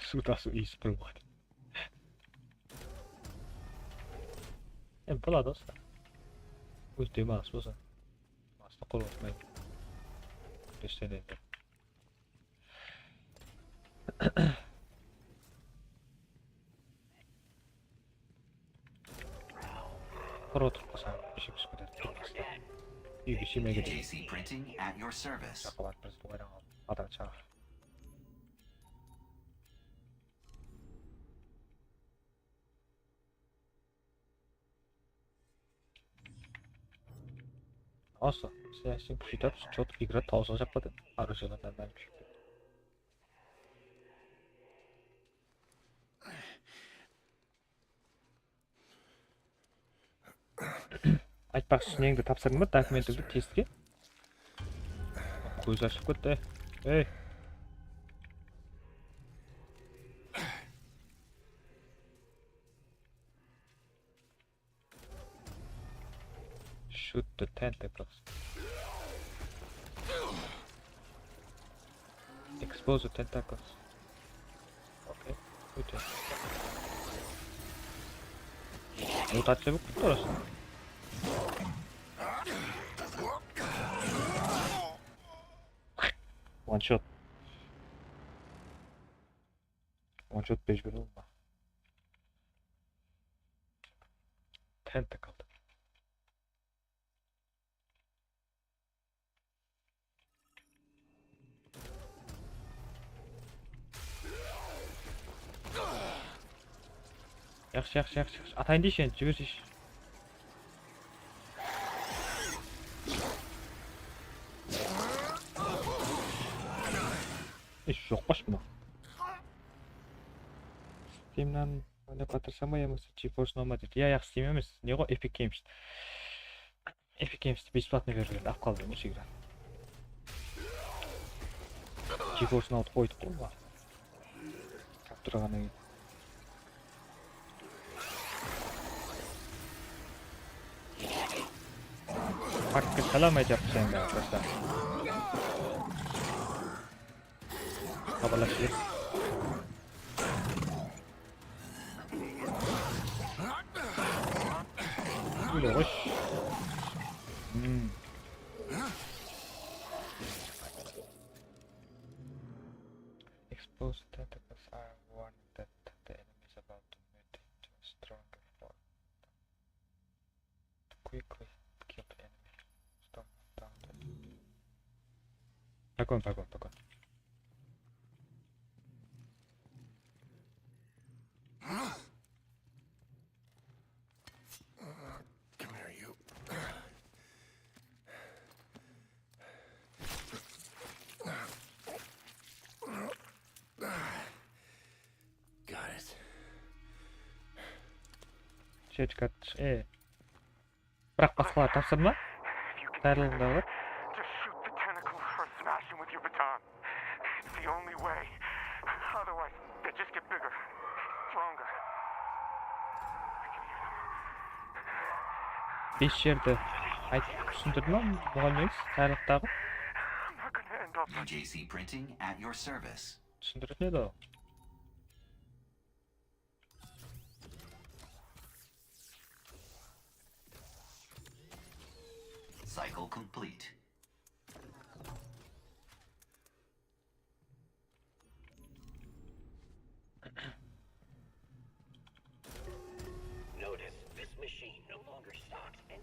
Suw tasıw iyisi qurılmadı. Em, boladı, dostlar. Óz dem alıs bolsa. Astı qurılmasın. Kúndesten endi. Qurı otırıp qalsań, ishimiz kútedi. Úyge sheme ketedi. J C Printing at your service. Jaqıp atırız, oylan al. Adam shaǵar. Osı, siyasiy kúsheytip, счёт igra tawsılajaq pa dep, orujiyeni nормально kúsheytip. Aytpaqshı, neńdi tapsırdıń ba, dokumentińdi testke? Kózi ashıp ketti. Ey. Shoot the tentacles. Expose the tentacles. Okey. Óte. Mutaciya bolıp ketti orası. One shot. One shot mejbúr bolma. Tentacle. Yaqshı, yaqshı, yaqshı, yaqshı. Atayın deyshi endi, jiberseyshi. Ish, joq pa shıqma. Steamnan oynap atırsań ba yamasa GeForce-ınan ba deydi. Ya, yaq, Steam emes. Ne ǵoy, Epic Games. Epic Games-ti бесплатно berip júredi, ap qaldı usı igra. GeForce-ın alıp qoydıq ǵoy, mına. Kaptura ǵana. Hakka salam aytayıq sen de, просто. Xabarlashıp júr. Óyle ǵoyshı. Hmm. Expose tentacles are warning that the enemy is about to Pokon, pokon, pokon. Come here, you. Got it. Shechka, e. Biraq basqalar tapsırma? Tayarlıǵıńda bar. Just shoot the tentacles or smash him with your baton. It's the only way. Otherwise, they just get bigger, stronger. Bes jerdi aytıp túsindirdi ma, muǵallimimiz, tayarlıqtaǵı? I'm not gonna end up like U J C Printing at your service. Túsindiretin edi ǵoy. Cycle complete. Notice, this machine no longer stocks any.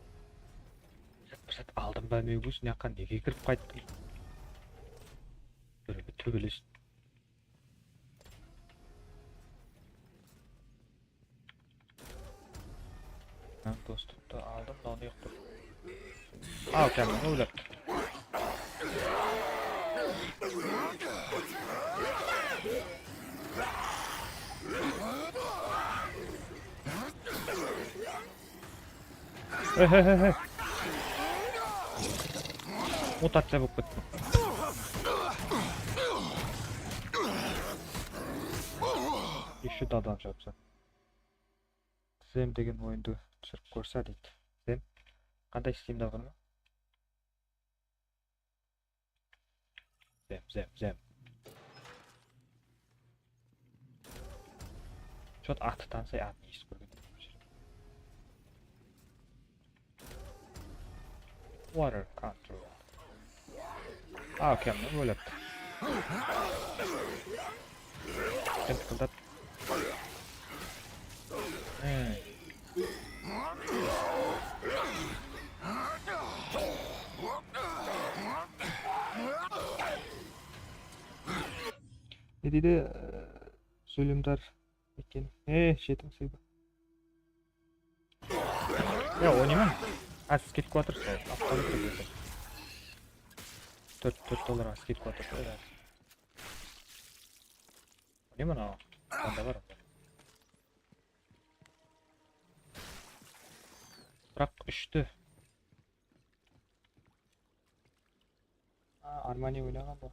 Bir zat aldım ba, Megus, mına jaqqa nege kirip qayttım? Bir, bir tóbelestin. Men dostuptı aldım, mınanı yoq tur. Al, kánini oylap. He, he, he, he. Mutaciya bolıp ketti. Ещё da adam shapsa. Zem degen oyındı túsirip kórsa deydi. Zem. Qanday Steamda bar ma? Zem, zem, zem. Что-то atı tansay, atın esitip kórgen. Water control. A, okey, men oylaptım. Tentacle'da. Hmm. Ne deydi? Zulümdar eken. E, jetim sıydı. Ya, oynayman. Ha, siz ketip atır, sol. Aptal ketip atır. Tórt, tórt dollarǵa siz ketip atır, sol, ya. Oynayman, a. Onda bar, onda. Biraq úshti. A, Armani oynaǵan ba?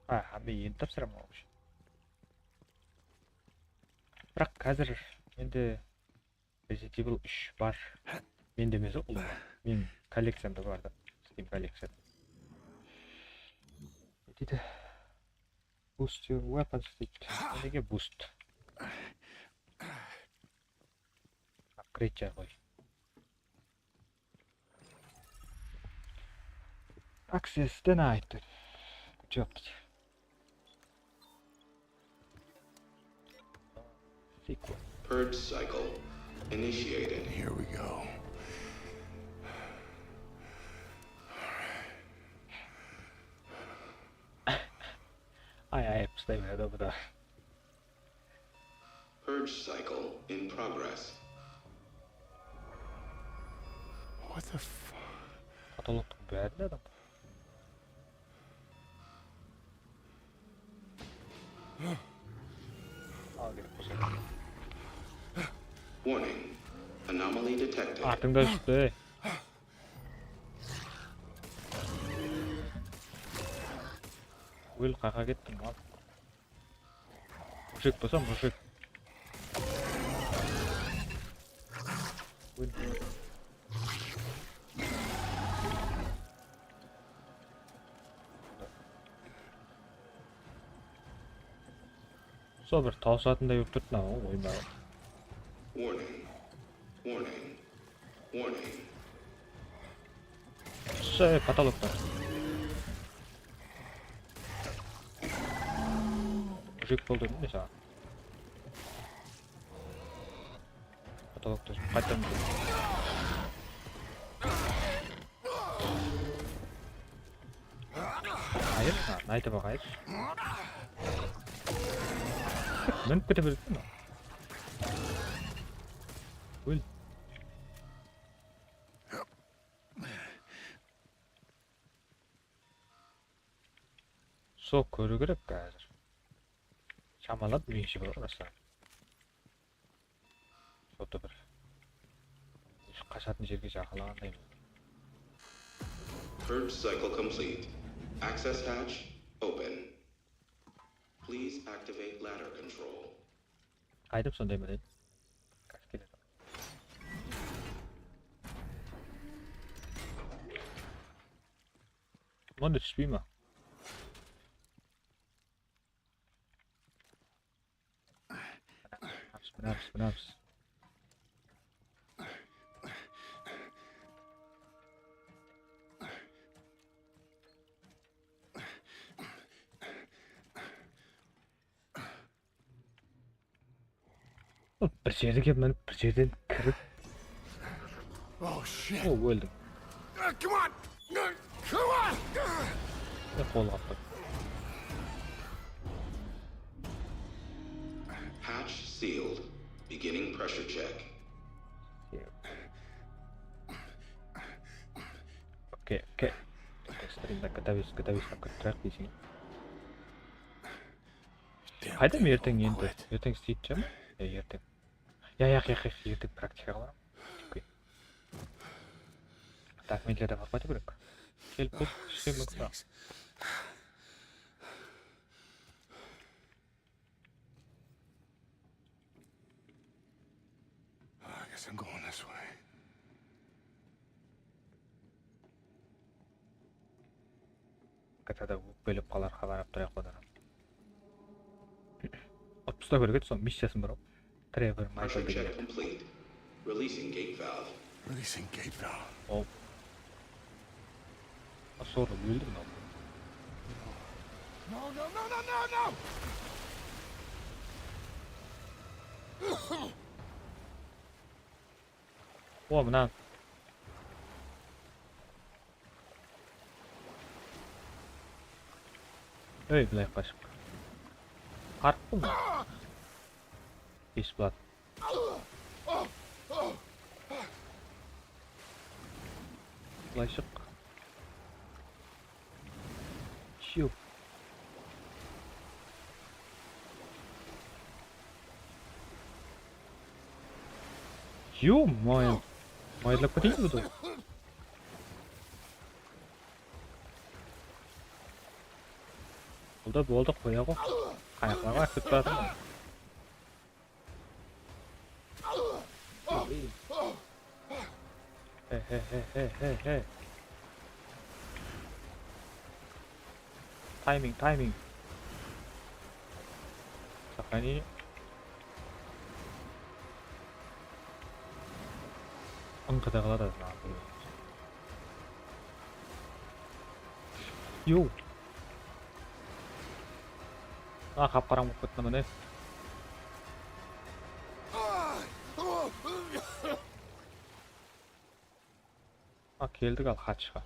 Ha, hámme endi tapsıraman, вообще. Biraq házir endi Resident Evil úsh bar. Mende emes, ol bar. Meniń kollekciyamda bar da. Steam kollekciyada. Ne deydi? Boost your weapons deydi. Nege boost? Upgrade jar ǵoy. Access denied. Good job. Sequel. Purge cycle initiated. Here we go. Ay, ay, pıstay berdi bu da. Purge cycle in progress. What the fuck? Potoloktıń bárinde adam. Al, kerek bolsa. Warning. Anomaly detected. Artıńda shıqtı, ey. Ól, qaqa kettim, al. Mujik bolsa mujik. Ól. Sol bir tawsatınday bolıp turıptı mınaw oyma. Warning. Warning. Warning. Şey, потолокта. Júrek boldı, mine saǵan. Potolokta qaytam. Ayır, ha, naytı baǵayır. Minip kete beredi, mına. Ól. Sol kóriw kerek házir. Shamalap, birinshi bir urasa. Sotı bir. Qashatın jerge jaqınlaǵanday. Purge cycle complete. Access hatch open. Please activate ladder control. Qaytıp sonday ma deydi? Qásh keledi. Mında túspey ma? Mınamız, mınamız, mınamız. Bir jerge minip, bir jerden kirip. Oh shit. O, óldim. Uh, come on! Uh, come on! Hep qolǵa attım. Hatch sealed. Beginning pressure check. Okey, okey. Streamde gatavis, gatavis qılıp kirip turayıq deyseń. Qayda erteń endi? Erteń slitcha ma? Ya, erteń. Ya, yaq, yaq, yaq, erteń praktika qılaman. Okey. Dokumentlerdi alıp qaytıw kerek. Kelip bul ishke múmkin. I guess I'm going this way. G T A-da ókpelep qalar xabar alıp turayıq odan. Alıp taslaw kerek edi, sol missiyasın bir. Trevor Michael degen edi. Releasing gate valve. Releasing gate valve. Ol. A, sorry, óldi mınaw. No, no, no, no, no, no! O, mınan. Ey, bılay qashıp. Qarıp qılma. Bes plat. Bılay shıq. Чё? Ё-моё. Mayırlap keteyin budi. Bul da boldı, qoya ǵo. Qayaqlarǵa asıp baratırman. He, he, he, he, he, he. Tayming, tayming. Saqlanayın. Ańqıda qaladı azın. Yo. A, qap-qarań bolıp ketti mine. A, keldik al hatchqa.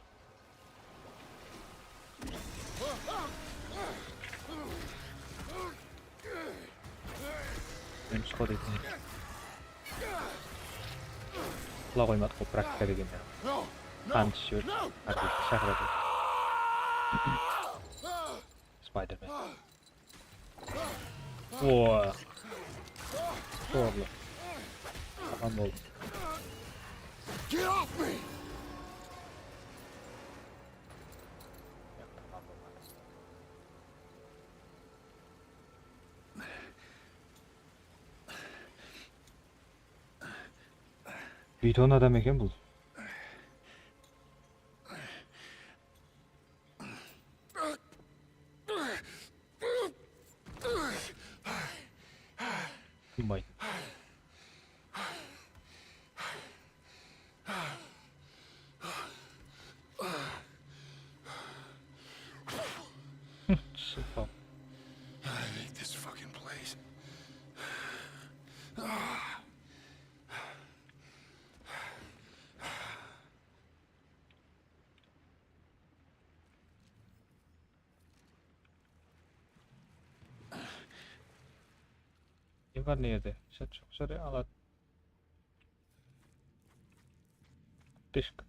Meni shıqladı eken. Qula qoymadıq ǵoy, praktika degende. Qan iship júr, arbitrdi shaqıradı. Spiderman. O. Zorlı. Aman boldı. Get off me! Biyton adam eken bul. Tınbay. Sıpam. I think this fucking place. Ne bar ne jerde? Shat joq jerde aladı. Tishk.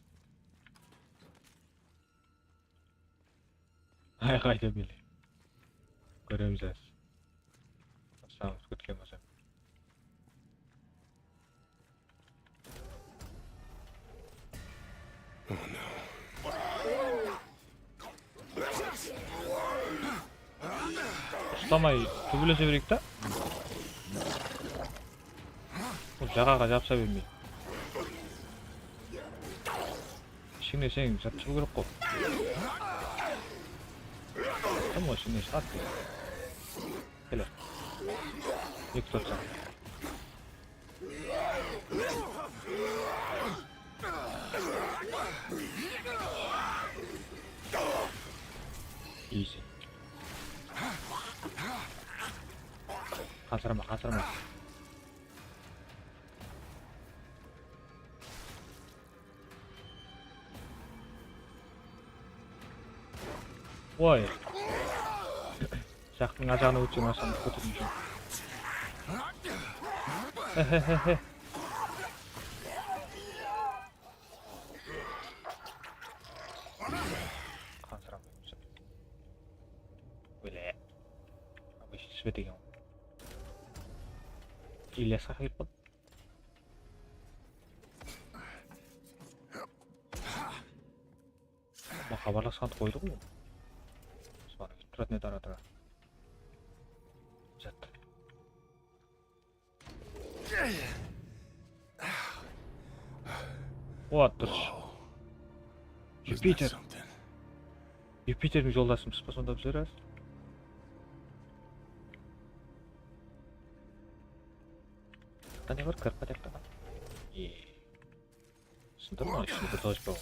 Ay, qayda bile. Kóremiz házir. Baslamız, kútken bolsa. Uslamay túbelese bereyik ta. Bul jaǵaǵa jabısa bermey. Ishińne seniń jırtıp shıǵıw kerek ǵoy. Kim ǵoy ishińnen shıǵadı? Kele. Eki tórt saat. Easy. Qasırma, qasırma. Oy. Jaqtıń arjaǵına ótsem, asham kótermeydi. Hehehehe. Qansıram. Óle. Обычный svet eken. Ilyasqa kelip qaldı. Mına xabarlasqandı qoydı ǵoy. Sodan kelip turatın edi ara-tura. Jat. What the sh-, Jupiter. Jupiterdiń joldasımız ba sonda bizler házir? Qane bir kirip ketedi. Sındı ma, ishinde bir dodge bar.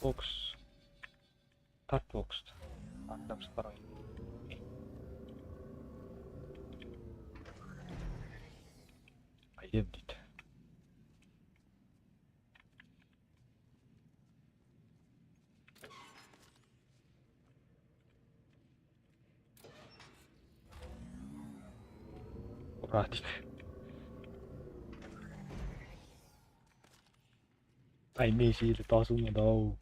Boks. Tart bokstı. Atlamız qaray. Qaydem deydi. Ura deydi. Ay, men jeli tawsılmadı-aw.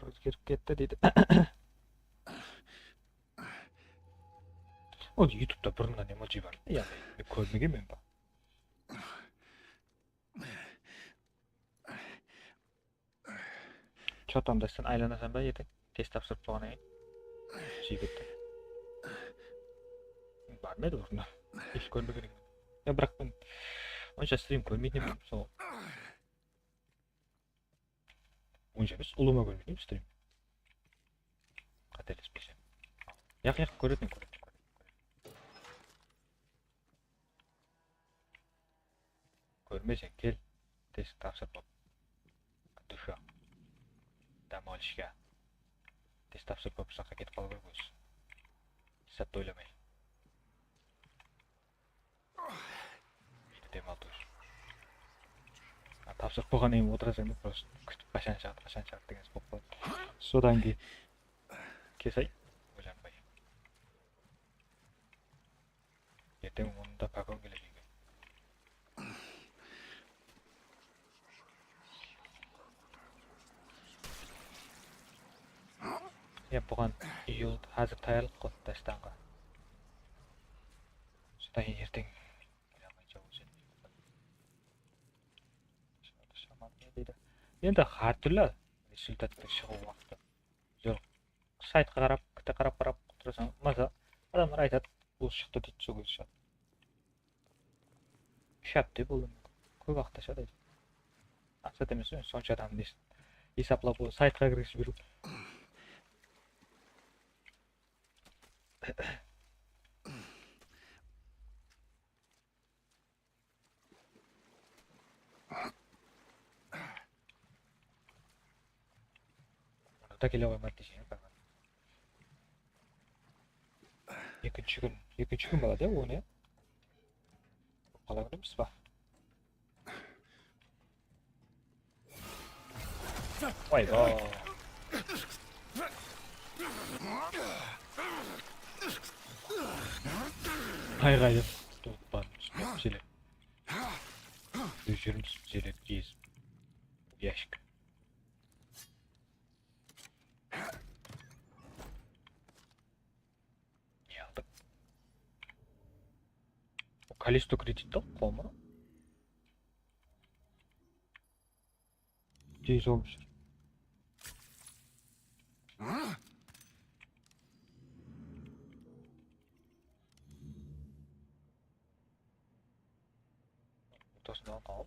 Ózgerip ketti deydi. Ol YouTube'da burınnan emoji bar. Yaǵnıy, men kórmegenmen ba? Chotanda sen aylanasań ba erteń? Test tapsırıp bolǵannan keyin. Jigit. Bar ma edi burında? Hesh kórmegen ekenmen. Ya, biraq men onsha strim kórmeytin edim, sol. Onsha emes, ulıwma kórmeytin edim strim. Qátelespesem. Yaq, yaq, kóretin, kóretin, kóretin. Kórmeseń, kel. Test tapsırıp al. Dusha. Dam olishga. Test tapsırıp al, uzaqqa ketip qalıw kerek ózi. Hisattı oylamay. Endi dem al, dusha. A, tapsırıp qoyǵannan keyin otırasań da, prosto kútip, qashan shıǵadı, qashan shıǵadı degen bolıp qaladı. Sodan keyin kesay, oylanbay. Erteń onda pokon keledi úyge. Ya, buǵan iyul házir tayarlıq ǵoy, dástanǵa. Sodan keyin erteń oylanbay jawıp ótedi. Shaman ne deydi? Endi hár túrli rezultattıń shıǵıw waqtı. Jol saytqa qarap, kite qarap, qarap turasań. Masa adamlar aytadı, bul shıqtı deydi, sol kúni shıǵadı. Úsh hápte boldı. Kóp waqıt ashıdı. Maqsat emes, sonsha adam deysiń. Esaplap, o saytqa kirgizip júriw. Mına da kele qoymadı deseń, ekinshi kún, ekinshi kún boladı ya, onı ya. Qala kúnimiz ba? Vay ba. Hayır, hayır. Tutıp barmız. Mesele. Ózlerimiz mesele tez. Yashik. Ne aldıq? O Kalisto kredit de qolımına. Tez olmuş. Ortasından al.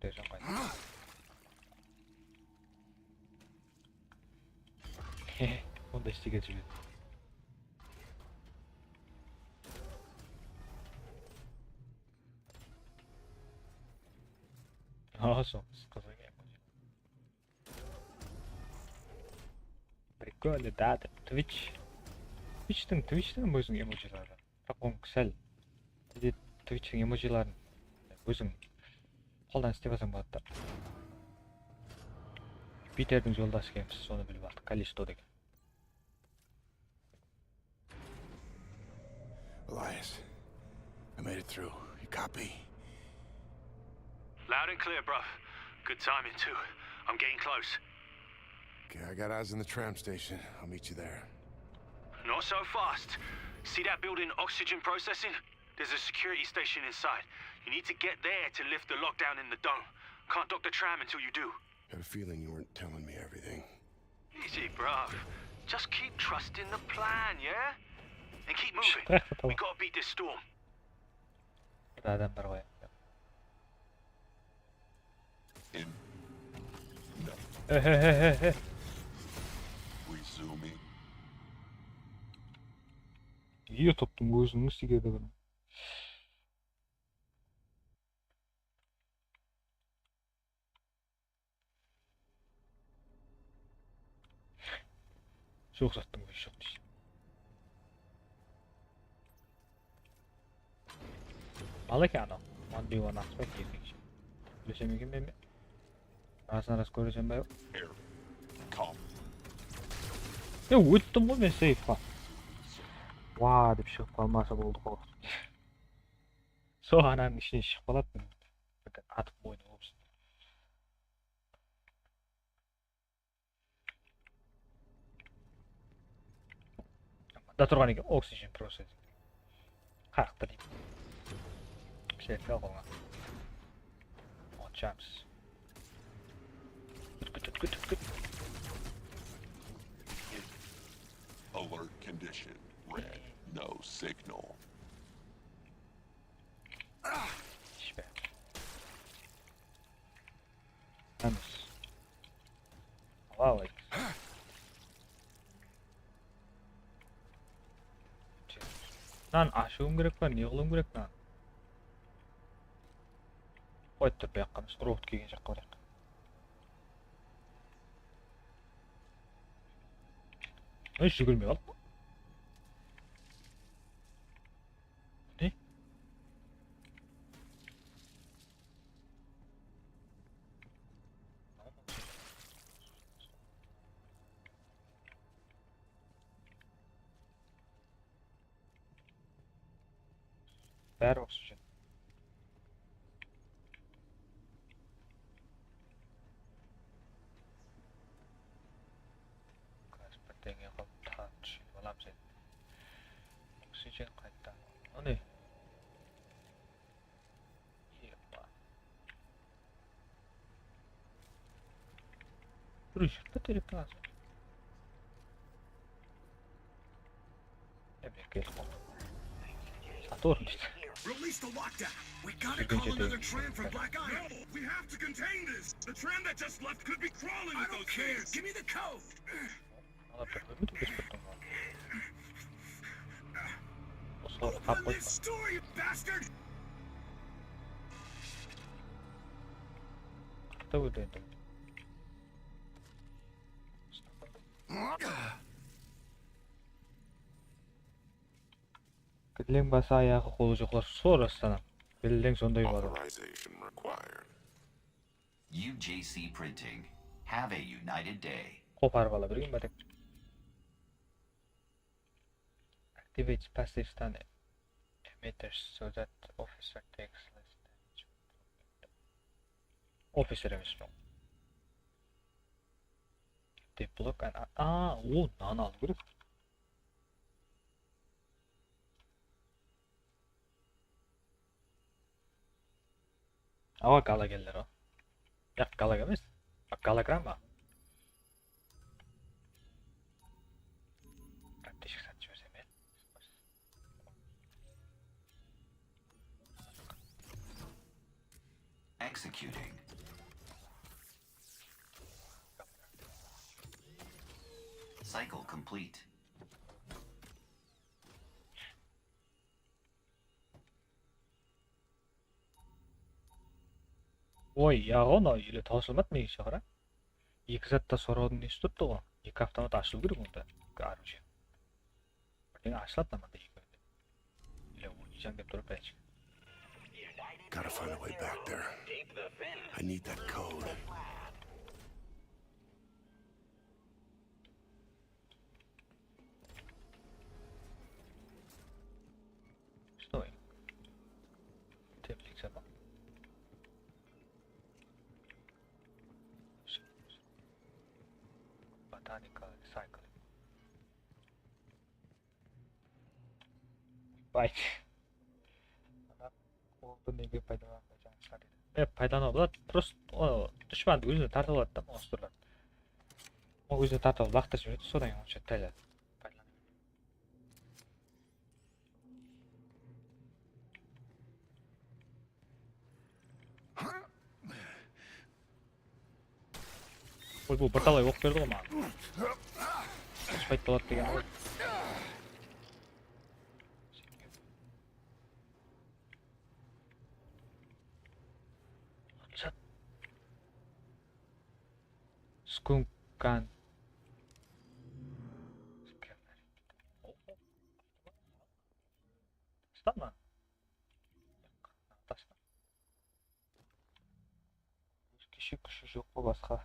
Derjan qayt. Onda islege júredi. Aa, soń qızıq eken. Прикольно, да, dep. Twitch. Twitchtiń, Twitchtiń óziniń emojileri. Biraq onıń sál. Bizde Twitchtiń emojilerin óziń qoldan islep alsań boladı da. Jupiterdiń joldası ekenbiz, sonı bilip aldıq. Kalisto degen. Elias, I made it through. You copy? Loud and clear, bruv. Good timing, too. I'm getting close. Okay, I got eyes on the tram station. I'll meet you there. Not so fast. See that building, oxygen processing? There's a security station inside. You need to get there to lift the lockdown in the dome. Can't dock the tram until you do. Had a feeling you weren't telling me everything. Easy, bruv. Just keep trusting the plan, yeah? And keep moving. We gotta beat this storm. Bir adam bar ǵoy. In. No. He, he, he, he, he. Resuming. YouTube'tıń óziniń sigirdi bunıń. Joq zattıń ózi joq deysiz. Mal eken anaw. One v one atpaydı ekinshi. Bilesem eken men. Rasın ras kóresem ba? Air. Calm. E, óttim ǵoy men seyfqa. Wa dep shıǵıp qalmasa boldı ǵoy. Sol ananıń ishinen shıǵıp qaladı. Atıp oyna bolsın. Mında turǵan eken oxygen process. Qarıqtı deydi. Selfie al qolına. Onshamiz. Kút, kút, kút, kút, kút. Alert condition. Red. No signal. Ishpe. Tamız. Alayıq. Mınan ashıwım kerek pa, ne qılıwım kerek mınan? Qoy, tur, bu jaqqa emes, robot kelgen jaqqa barayıq. Ey, júgirmey qaldı. Ne? Bári oxsaydı. Birdeńe qılıp, taǵın túsinip alamız endi. Oksigen qayttan. O ne? Epa. Bir júrip pa terektiń astında? Emek kelip qaldı. Saturn deydi. Release the lockdown. We gotta call another tram from Black Island. No, we have to contain this. The tram that just left could be crawling with those things. I don't care. Give me the code. Open this door, you bastard! Qırqta óldi endi. Gidleń bası, ayaǵı, qolı joqlar, sorastan-aq. Gidleń sonday bar. Authorization required. U J C Printing. Have a united day. Qoparıp ala bergen bátek. Activate passive stun emitters so that officer takes less damage. Officer emes bu. They block and, a, o, mınanı alıw kerek. Awa, galagerler o. Yaq, galager emes. Baq, gologram ba? Aptechka satıp jibersem ya. Executing. Cycle complete. Oy, yaǵo, mınaw ele tawsılmadı, menińshe, qara. Eki zatta sorawdıń nesi turıptı ǵo? Eki avtomat ashılıw kerek onda. Короче. Birden ashıladı namanda eki. Ele oynaysań dep turıp, bálesh. Gotta find a way back there. I need that code. Что? Teplitsa bar. Botanical recycling. Bay. Ana, qoldı nege paydalanbay jańa shıǵar edi. E, paydalanıwǵa boladı. Просто, o, dushpandı ózine tartıp aladı da, monstrlardı. O ózine tartıp alıp laqtırıp jiberedi, sodan keyin onsha tayladı. Oy, bul bir talay oq berdi ǵoy maǵan. Uspaydı boladı degen ǵoy. Skunkan. Tastan ma? Tastan. Keshe kúshi joq pa basqa?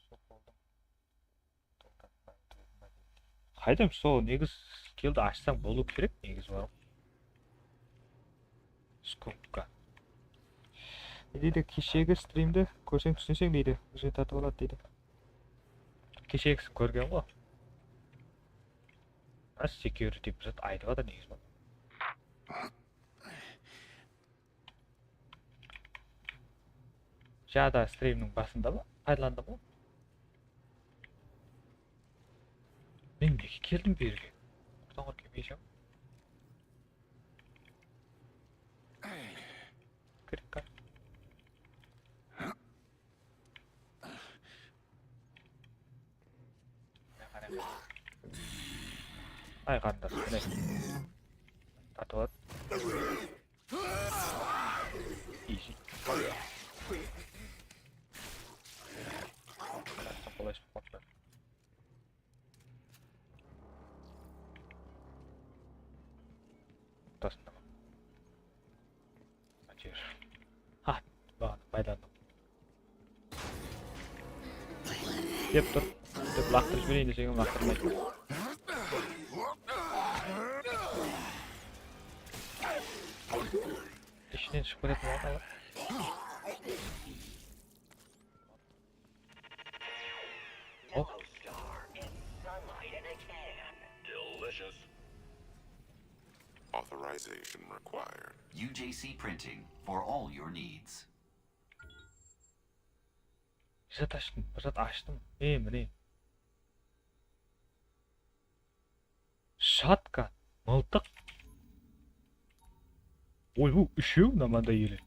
Joq boldı. Qayda sol negiz skilldi ashsań bolıw kerek, negiz bar ǵoy. Skopka. Ne deydi, keshegi strimdi kórseń túsineseń deydi, ózine tartıp aladı deydi. Keshegisin kórgen ǵoy. A, security bir zat aytıp atır negiz bar. Jada strimniń basında ma? Paydalandım ǵoy. Men nege keldim bu jerge? Qurdan qur kelmeyshim. Kirip kir. Ay, qarindas, mine. Tartıp at. Easy. Qolaysız qoptı. Ortasında ma? Açır. Ha, bak, paydalandım. Dep tur. Dep laqtırıp jibereyin desem, laqtırmaydı. İshinen shıǵıp ketedi ǵoy. Oh. Delicious. Authorization required. U J C Printing for all your needs. Bir zat ashtım, bir zat ashtım. E, mine. Shotgun, mıltıq. Oy, bu úshew mına mında ele.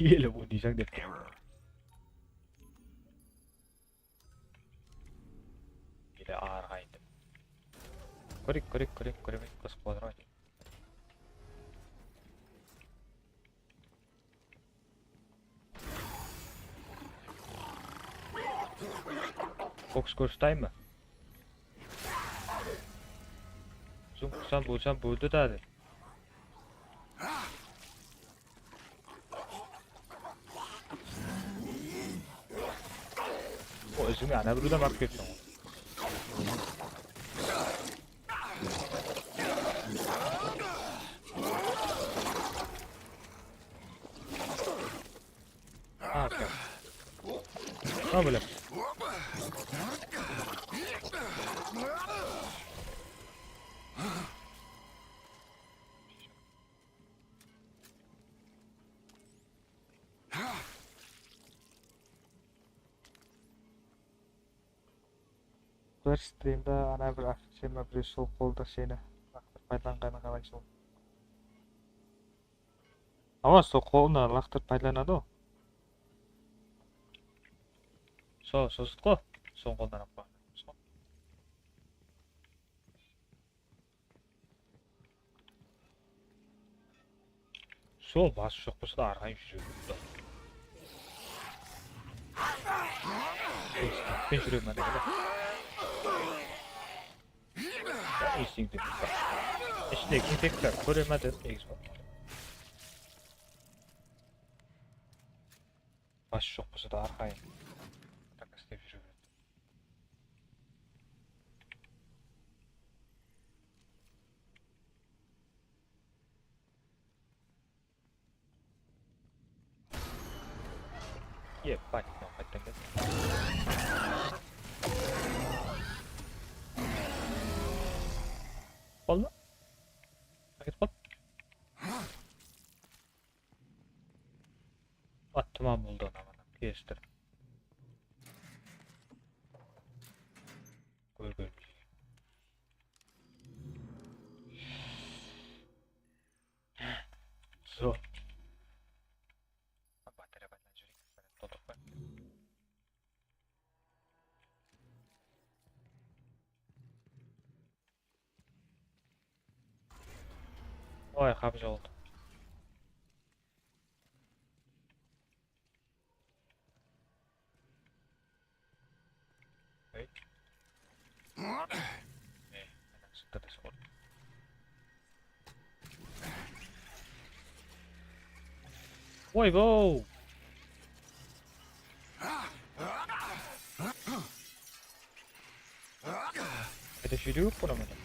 Ele oynaysań dep. Ele arǵayın dep. Kóreyik, kóreyik, kóreyik, kórmey qızıq bolar ǵoy. Fokus kóristayma. Zum qılsam, bolsam, bóldi da. O, izime ana birewden barıp ketsin. Ha, okey. Ha, bile. Bir strimde ana bir ofitser ma birew sol qolda seni laqtırıp paydalanǵanı qalay sol? Awa, sol qolına laqtırıp paydalanadı ǵo. Sol, sozıt ǵo. Sol qoldan alıp qoyǵan. Sol bası joq bolsa da arqayın júre beredi. Instinktpen júre ma degende. Instinkt dep. Ishine infektor kóre ma dedim, negizi. Bası joq bolsa da arqayın. Tak islep júre beredi. Ебать, mınaw qayttan keldi. Qolda. Ketip qaldı. Attıma buldı ana mana. Kestir. Kór, kór. Zo. Batareya baytırıp júreyik. Toltırıp qoy. Oy, qapı jabıldı. Ey. Ey, adam shıqtı da sol. Oy, bow! Qayta júriw kerek bunı mine.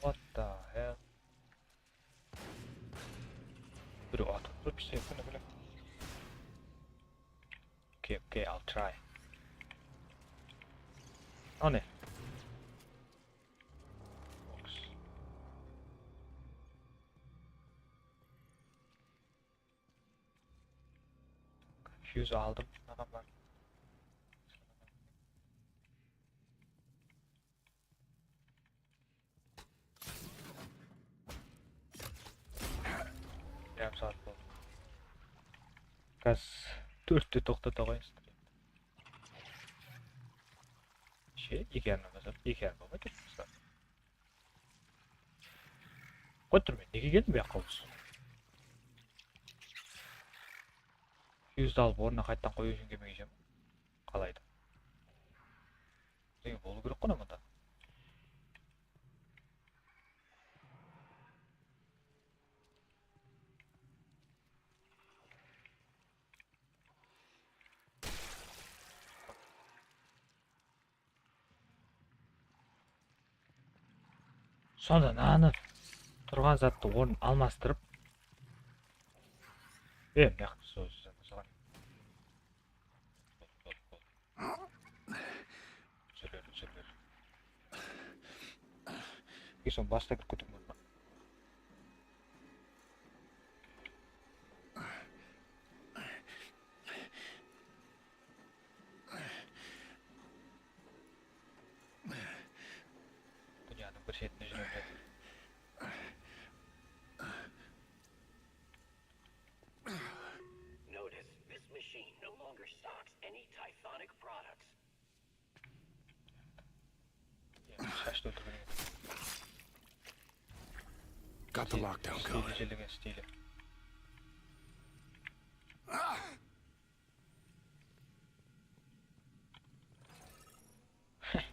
What the hell? Birew atıp turıptı, sen bile. Okay, okay, I'll try. O ne? Box. Fuse aldım adamlar. Yarım saat boldı. Gaz tórtte toqtata qoyıńız. She, eki yarımdan basap, eki yarım bolmay turıpsızlar. Qoyıp tur men, nege keldim bu jaqqa usı? Fuse'di alıp ornına qayttan qoyıw ushın kelmegen ekenmen. Qalaydı? Birdeńe bolıw kerek ǵo mında. Sonda mınanı turǵan zattı ornın almastırıp. E, mıyaqtı sol, sol, sol. Júr ber, júr ber. Ey, sonı basta kirip ketemen ba? Shetine júrip jatır. Notice this machine no longer stocks any Typhonic products. Endi shashtı óltirgen. Got the lockdown code. Stili, jelegen stili.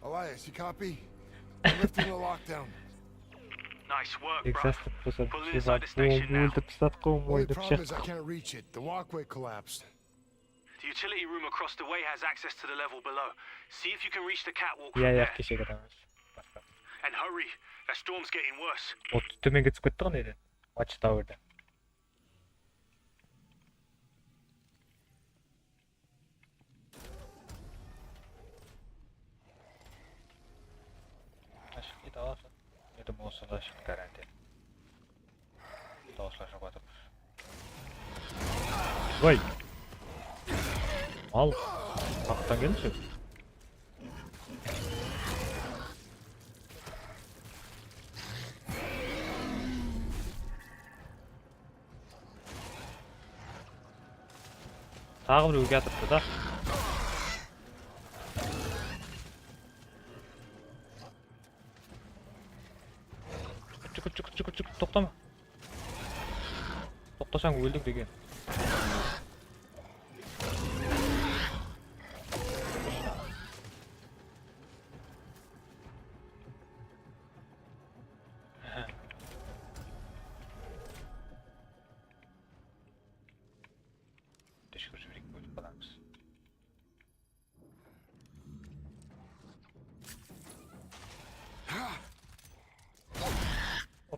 Elias, you copy? I'm lifting the lockdown. Nice work, Tek bruv. jastıq bolsa Pull bir inside the station now. óldirip taslatqan Only óldirip problem is I shaqtıq. Can't reach it. The walkway collapsed. The utility room across the way has access to the level below. See if you can reach the catwalk from Iya, iya, there. keshegi adam emes. And hurry, that storm's getting worse. O, tómenge túsip ketti ǵo neden? Watchtowerden. Ashıp kete alasın. Endi monstr da shıqtı garantiya. Dawıslar juwıp atır. Vay! Al! Qaqtan keldi. Taǵı birewge atırıptı da. Kútshi, kútshi, kútshi, kútshi, toqtama. Toqtasań óldik degen. Túshkirip jibereyik, ólip qalamız.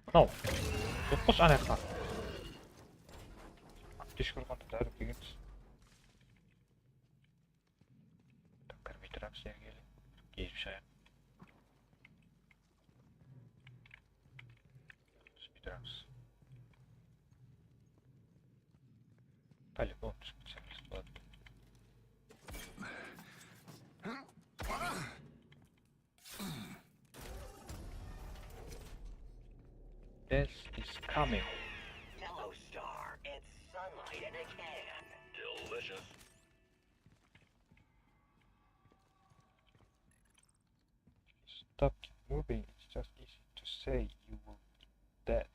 Mınaw. Joq, qosh anaqqa. Túshkirip qanda dárip kelgenbiz. Kirmey turamız, nerge? Gezip shayaq. Túspey turamız. По-любому túsip ketsemiz boladı. Death is coming. Hello, Star. It's sunlight in a can. Delicious. Stop moving. It's just easy to say you will be dead.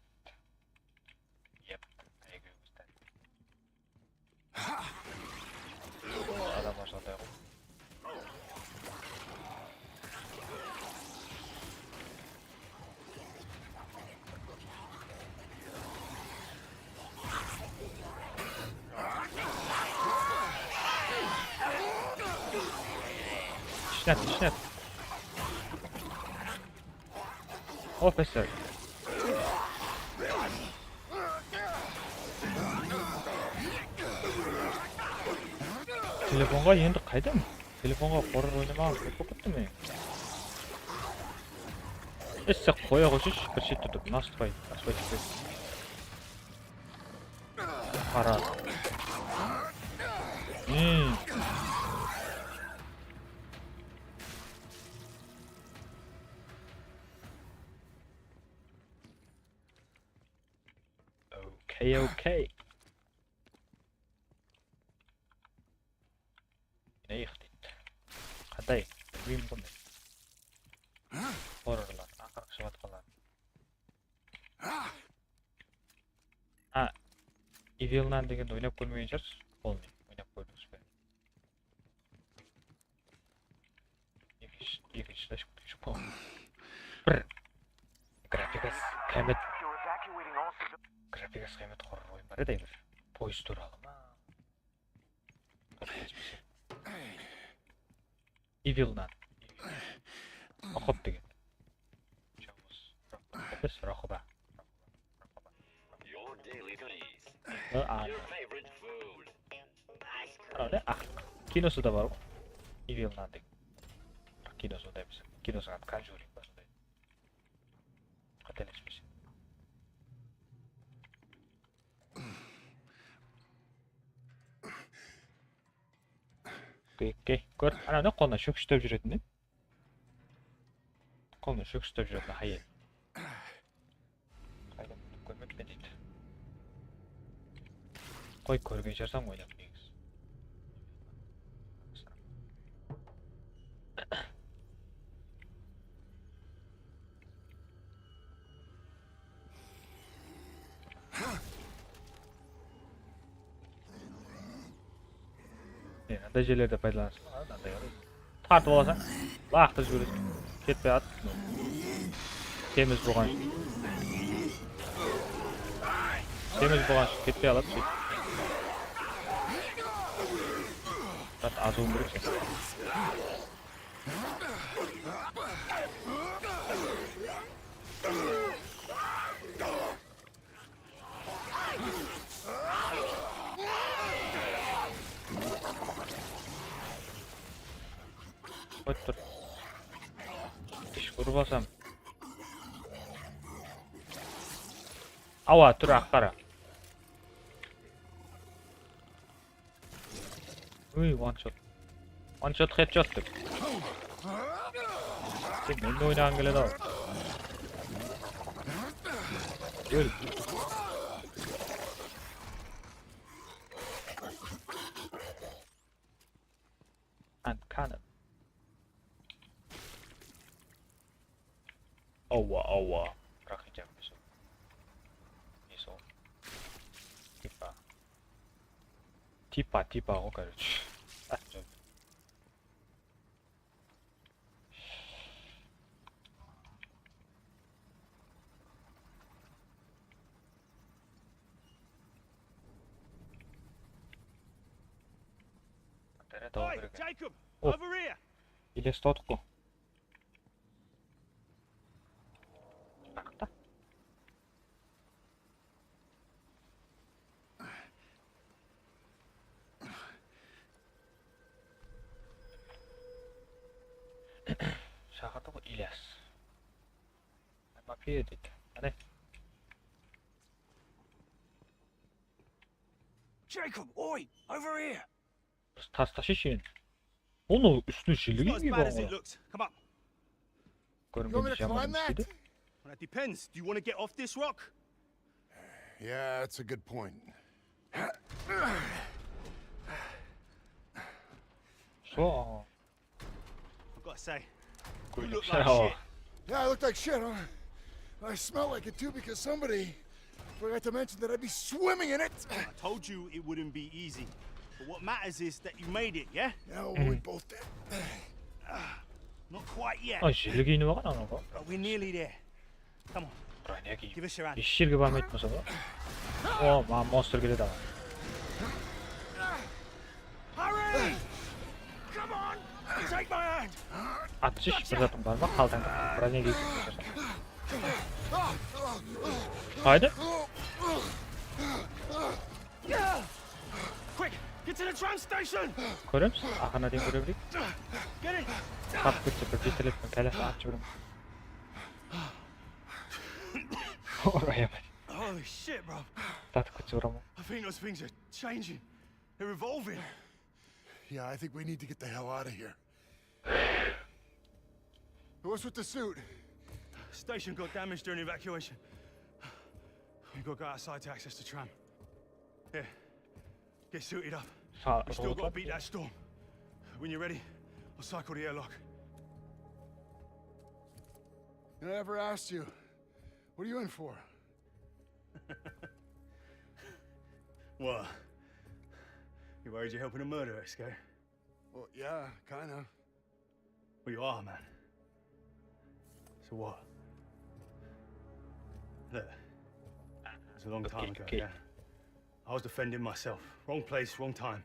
Yep, I agree with that. Adam aşağıda yok. İşlet, işlet. Officer. Telefonǵa endi qaydan? Telefonǵa horror oynamaǵan kóp bolıp ketti me? Esse qoya qoyshısh, bir shette turıp, nasıtpay, nasıtpay túspey. Qara. Hmm. Okey, okey. Neyik deydi. Qanday? Bilmeymen bunday. Horrorlar, aqırǵı shıǵıp atqanlar. Ha, Evil Nun degendi oynap kórmegen shıǵarsız. Polnıy oynap kórdińiz be? Ekinshi, ekinshi fleshka kútiwshi bol. Bir grafikası qıyamet. Grafikası qıyamet horror oyın bar edi bir. Poezd tuwralı ma? Evil Nun. Oqıp degen. Jawız. Emes, Roxuba. Your daily goodies. Aa, Your favorite food. Qara, aq. Kinosı da bar ǵo. Evil Nun degen. Kinosı onday emes. Kinosıń atı Conjuring ba sonday. Qátelespesem. Okey, okey. Kór, ana ne qolına shók ushtab júretin, ne? Qolına shók ushtab júretin hayal. Ne deydi? Qoy, kórgen shıǵarsań, oynap negizi. Mına mınday jerlerde paydalanasın. Mınday tartıp alasań, laqtırıp jibereseń. Ketpey at. Semiz bolǵan. Semiz bolǵan ushın ketpey aladı. Zat azıwın kerek sen. Qoyıp tur. Tish urıp alsam. Awa, tur, aq qara. Uy, one shot. One shot, headshot dep. Sen mende oynaǵıń keledi-aw. Ól. And cannon. Awa, awa. Raqıt jamasa. Ne sol? Tipa. Tipa, tipa ǵoy, короче. At, jol. Batarya tawıw kerek. Jacob, over here. Ilestotko. Aqta. Shaqırdı ǵoy, Ilyas. I'm up here, deydi. Qáne? Jacob, oi, over here. Tastashı shen. Onı ústine jiligi kiyip alǵan. Kórmegende jaman emes deydi. Well, it depends. Do you want to get off this rock? Yeah, that's a good point. So, I've got to say, you look like shit. Yeah, I look like shit, huh? I smell like it too because somebody forgot to mention that I'd be swimming in it. I told you it wouldn't be easy. But what matters is that you made it, yeah? Yeah, well, we both did. Not quite yet. Ay, jeli kiyinip alǵan anaw ǵoy. But we're nearly there. Come on. Give us your hand. Hesh jerge barmaydı bolsa ba? O, maǵan monstr keledi aǵa. Hurry! Come on! Take my hand! Atshı, bir zatıń bar ma? Qaltań. Bronege kiyip. Hayda. Quick, get to the tram station! Kóremiz, aqırına deyin kóre bereyik. Get in! Tap ketse, bir beterletpen kállesin atıp jiberem. Orayamay. Holy shit, bro. Tatıp ketse uraman. I think those things are changing. They're evolving. Yeah, I think we need to get the hell out of here. What's with the suit? Station got damaged during evacuation. We gotta go outside to access the tram. Here, get suited up. We still gotta beat that storm. When you're ready, I'll cycle the airlock. I never asked you. What are you in for? What? You worried you're helping a murderer escape? Well, yeah, kinda. Well, you are, man. So what? Look, it was a long time ago, yeah? I was defending myself. Wrong place, wrong time.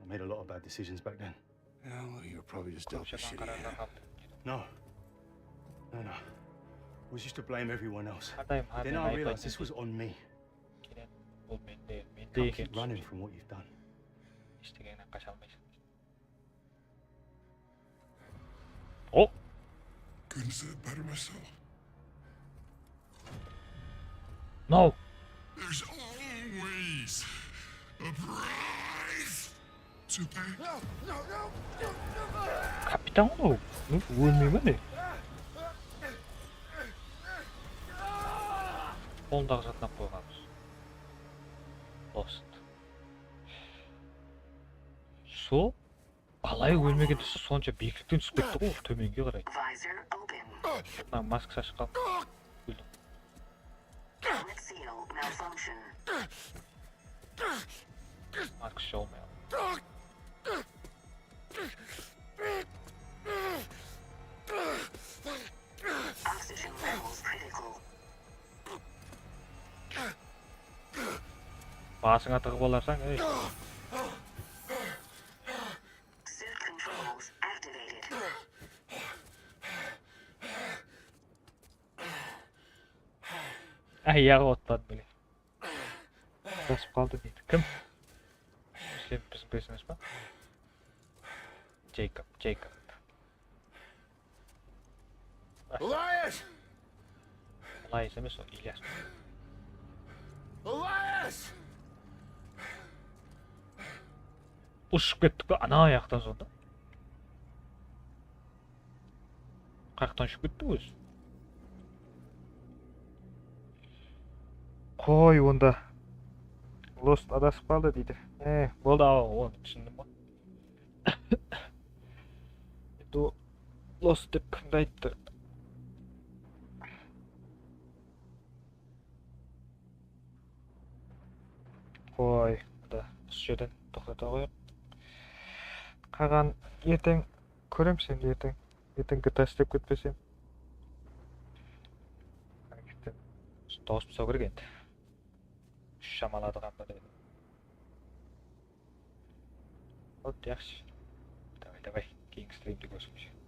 I made a lot of bad decisions back then. Well, you were probably just dealt the shitty hand. No. No, no. I was used to blame everyone else. Then I realized this was on me. Can't keep running from what you've done. O! Couldn't say it better myself. No. There's always a price to pay. Kapitan ol. Ólmey me ne? Qolındaǵı zatın alıp qoyǵanbız. Lost. Sol qalay ólmegen tústi sonsha biyiklikten túsip ketti ǵoy, tómenge qaray. Mına maskası ashıq qaldı. Óldim. Maskası jawmay al. Basıńa tıǵıp alarsań, ey. Ayaǵı otladı, bile. Adasıp qaldı deydi. Kim? Sen biziń personaj ba? Jeykob, Jeykob. Elias! Elias emes, ol Ilyas. Elias! Ushıp kettik pe? Ana ayaqtan sonda. Qayaqtan ushıp ketti ózi? Qoy onda. Lost adasıp qaldı deydi. E, boldı, awa, onı túsindim ǵoy. Endi Lost dep kimdi ayttı? Qoy, da usı jerden toqtata qoyayıq. Qalǵan erteń kóremiz endi erteń. Erteń G T A islep ketpesem. Toǵız pisaw kerek endi. Úsh shamaladıǵan bir. Hop, yaqshı. Davay, davay, keyingi strimde kórishemiz.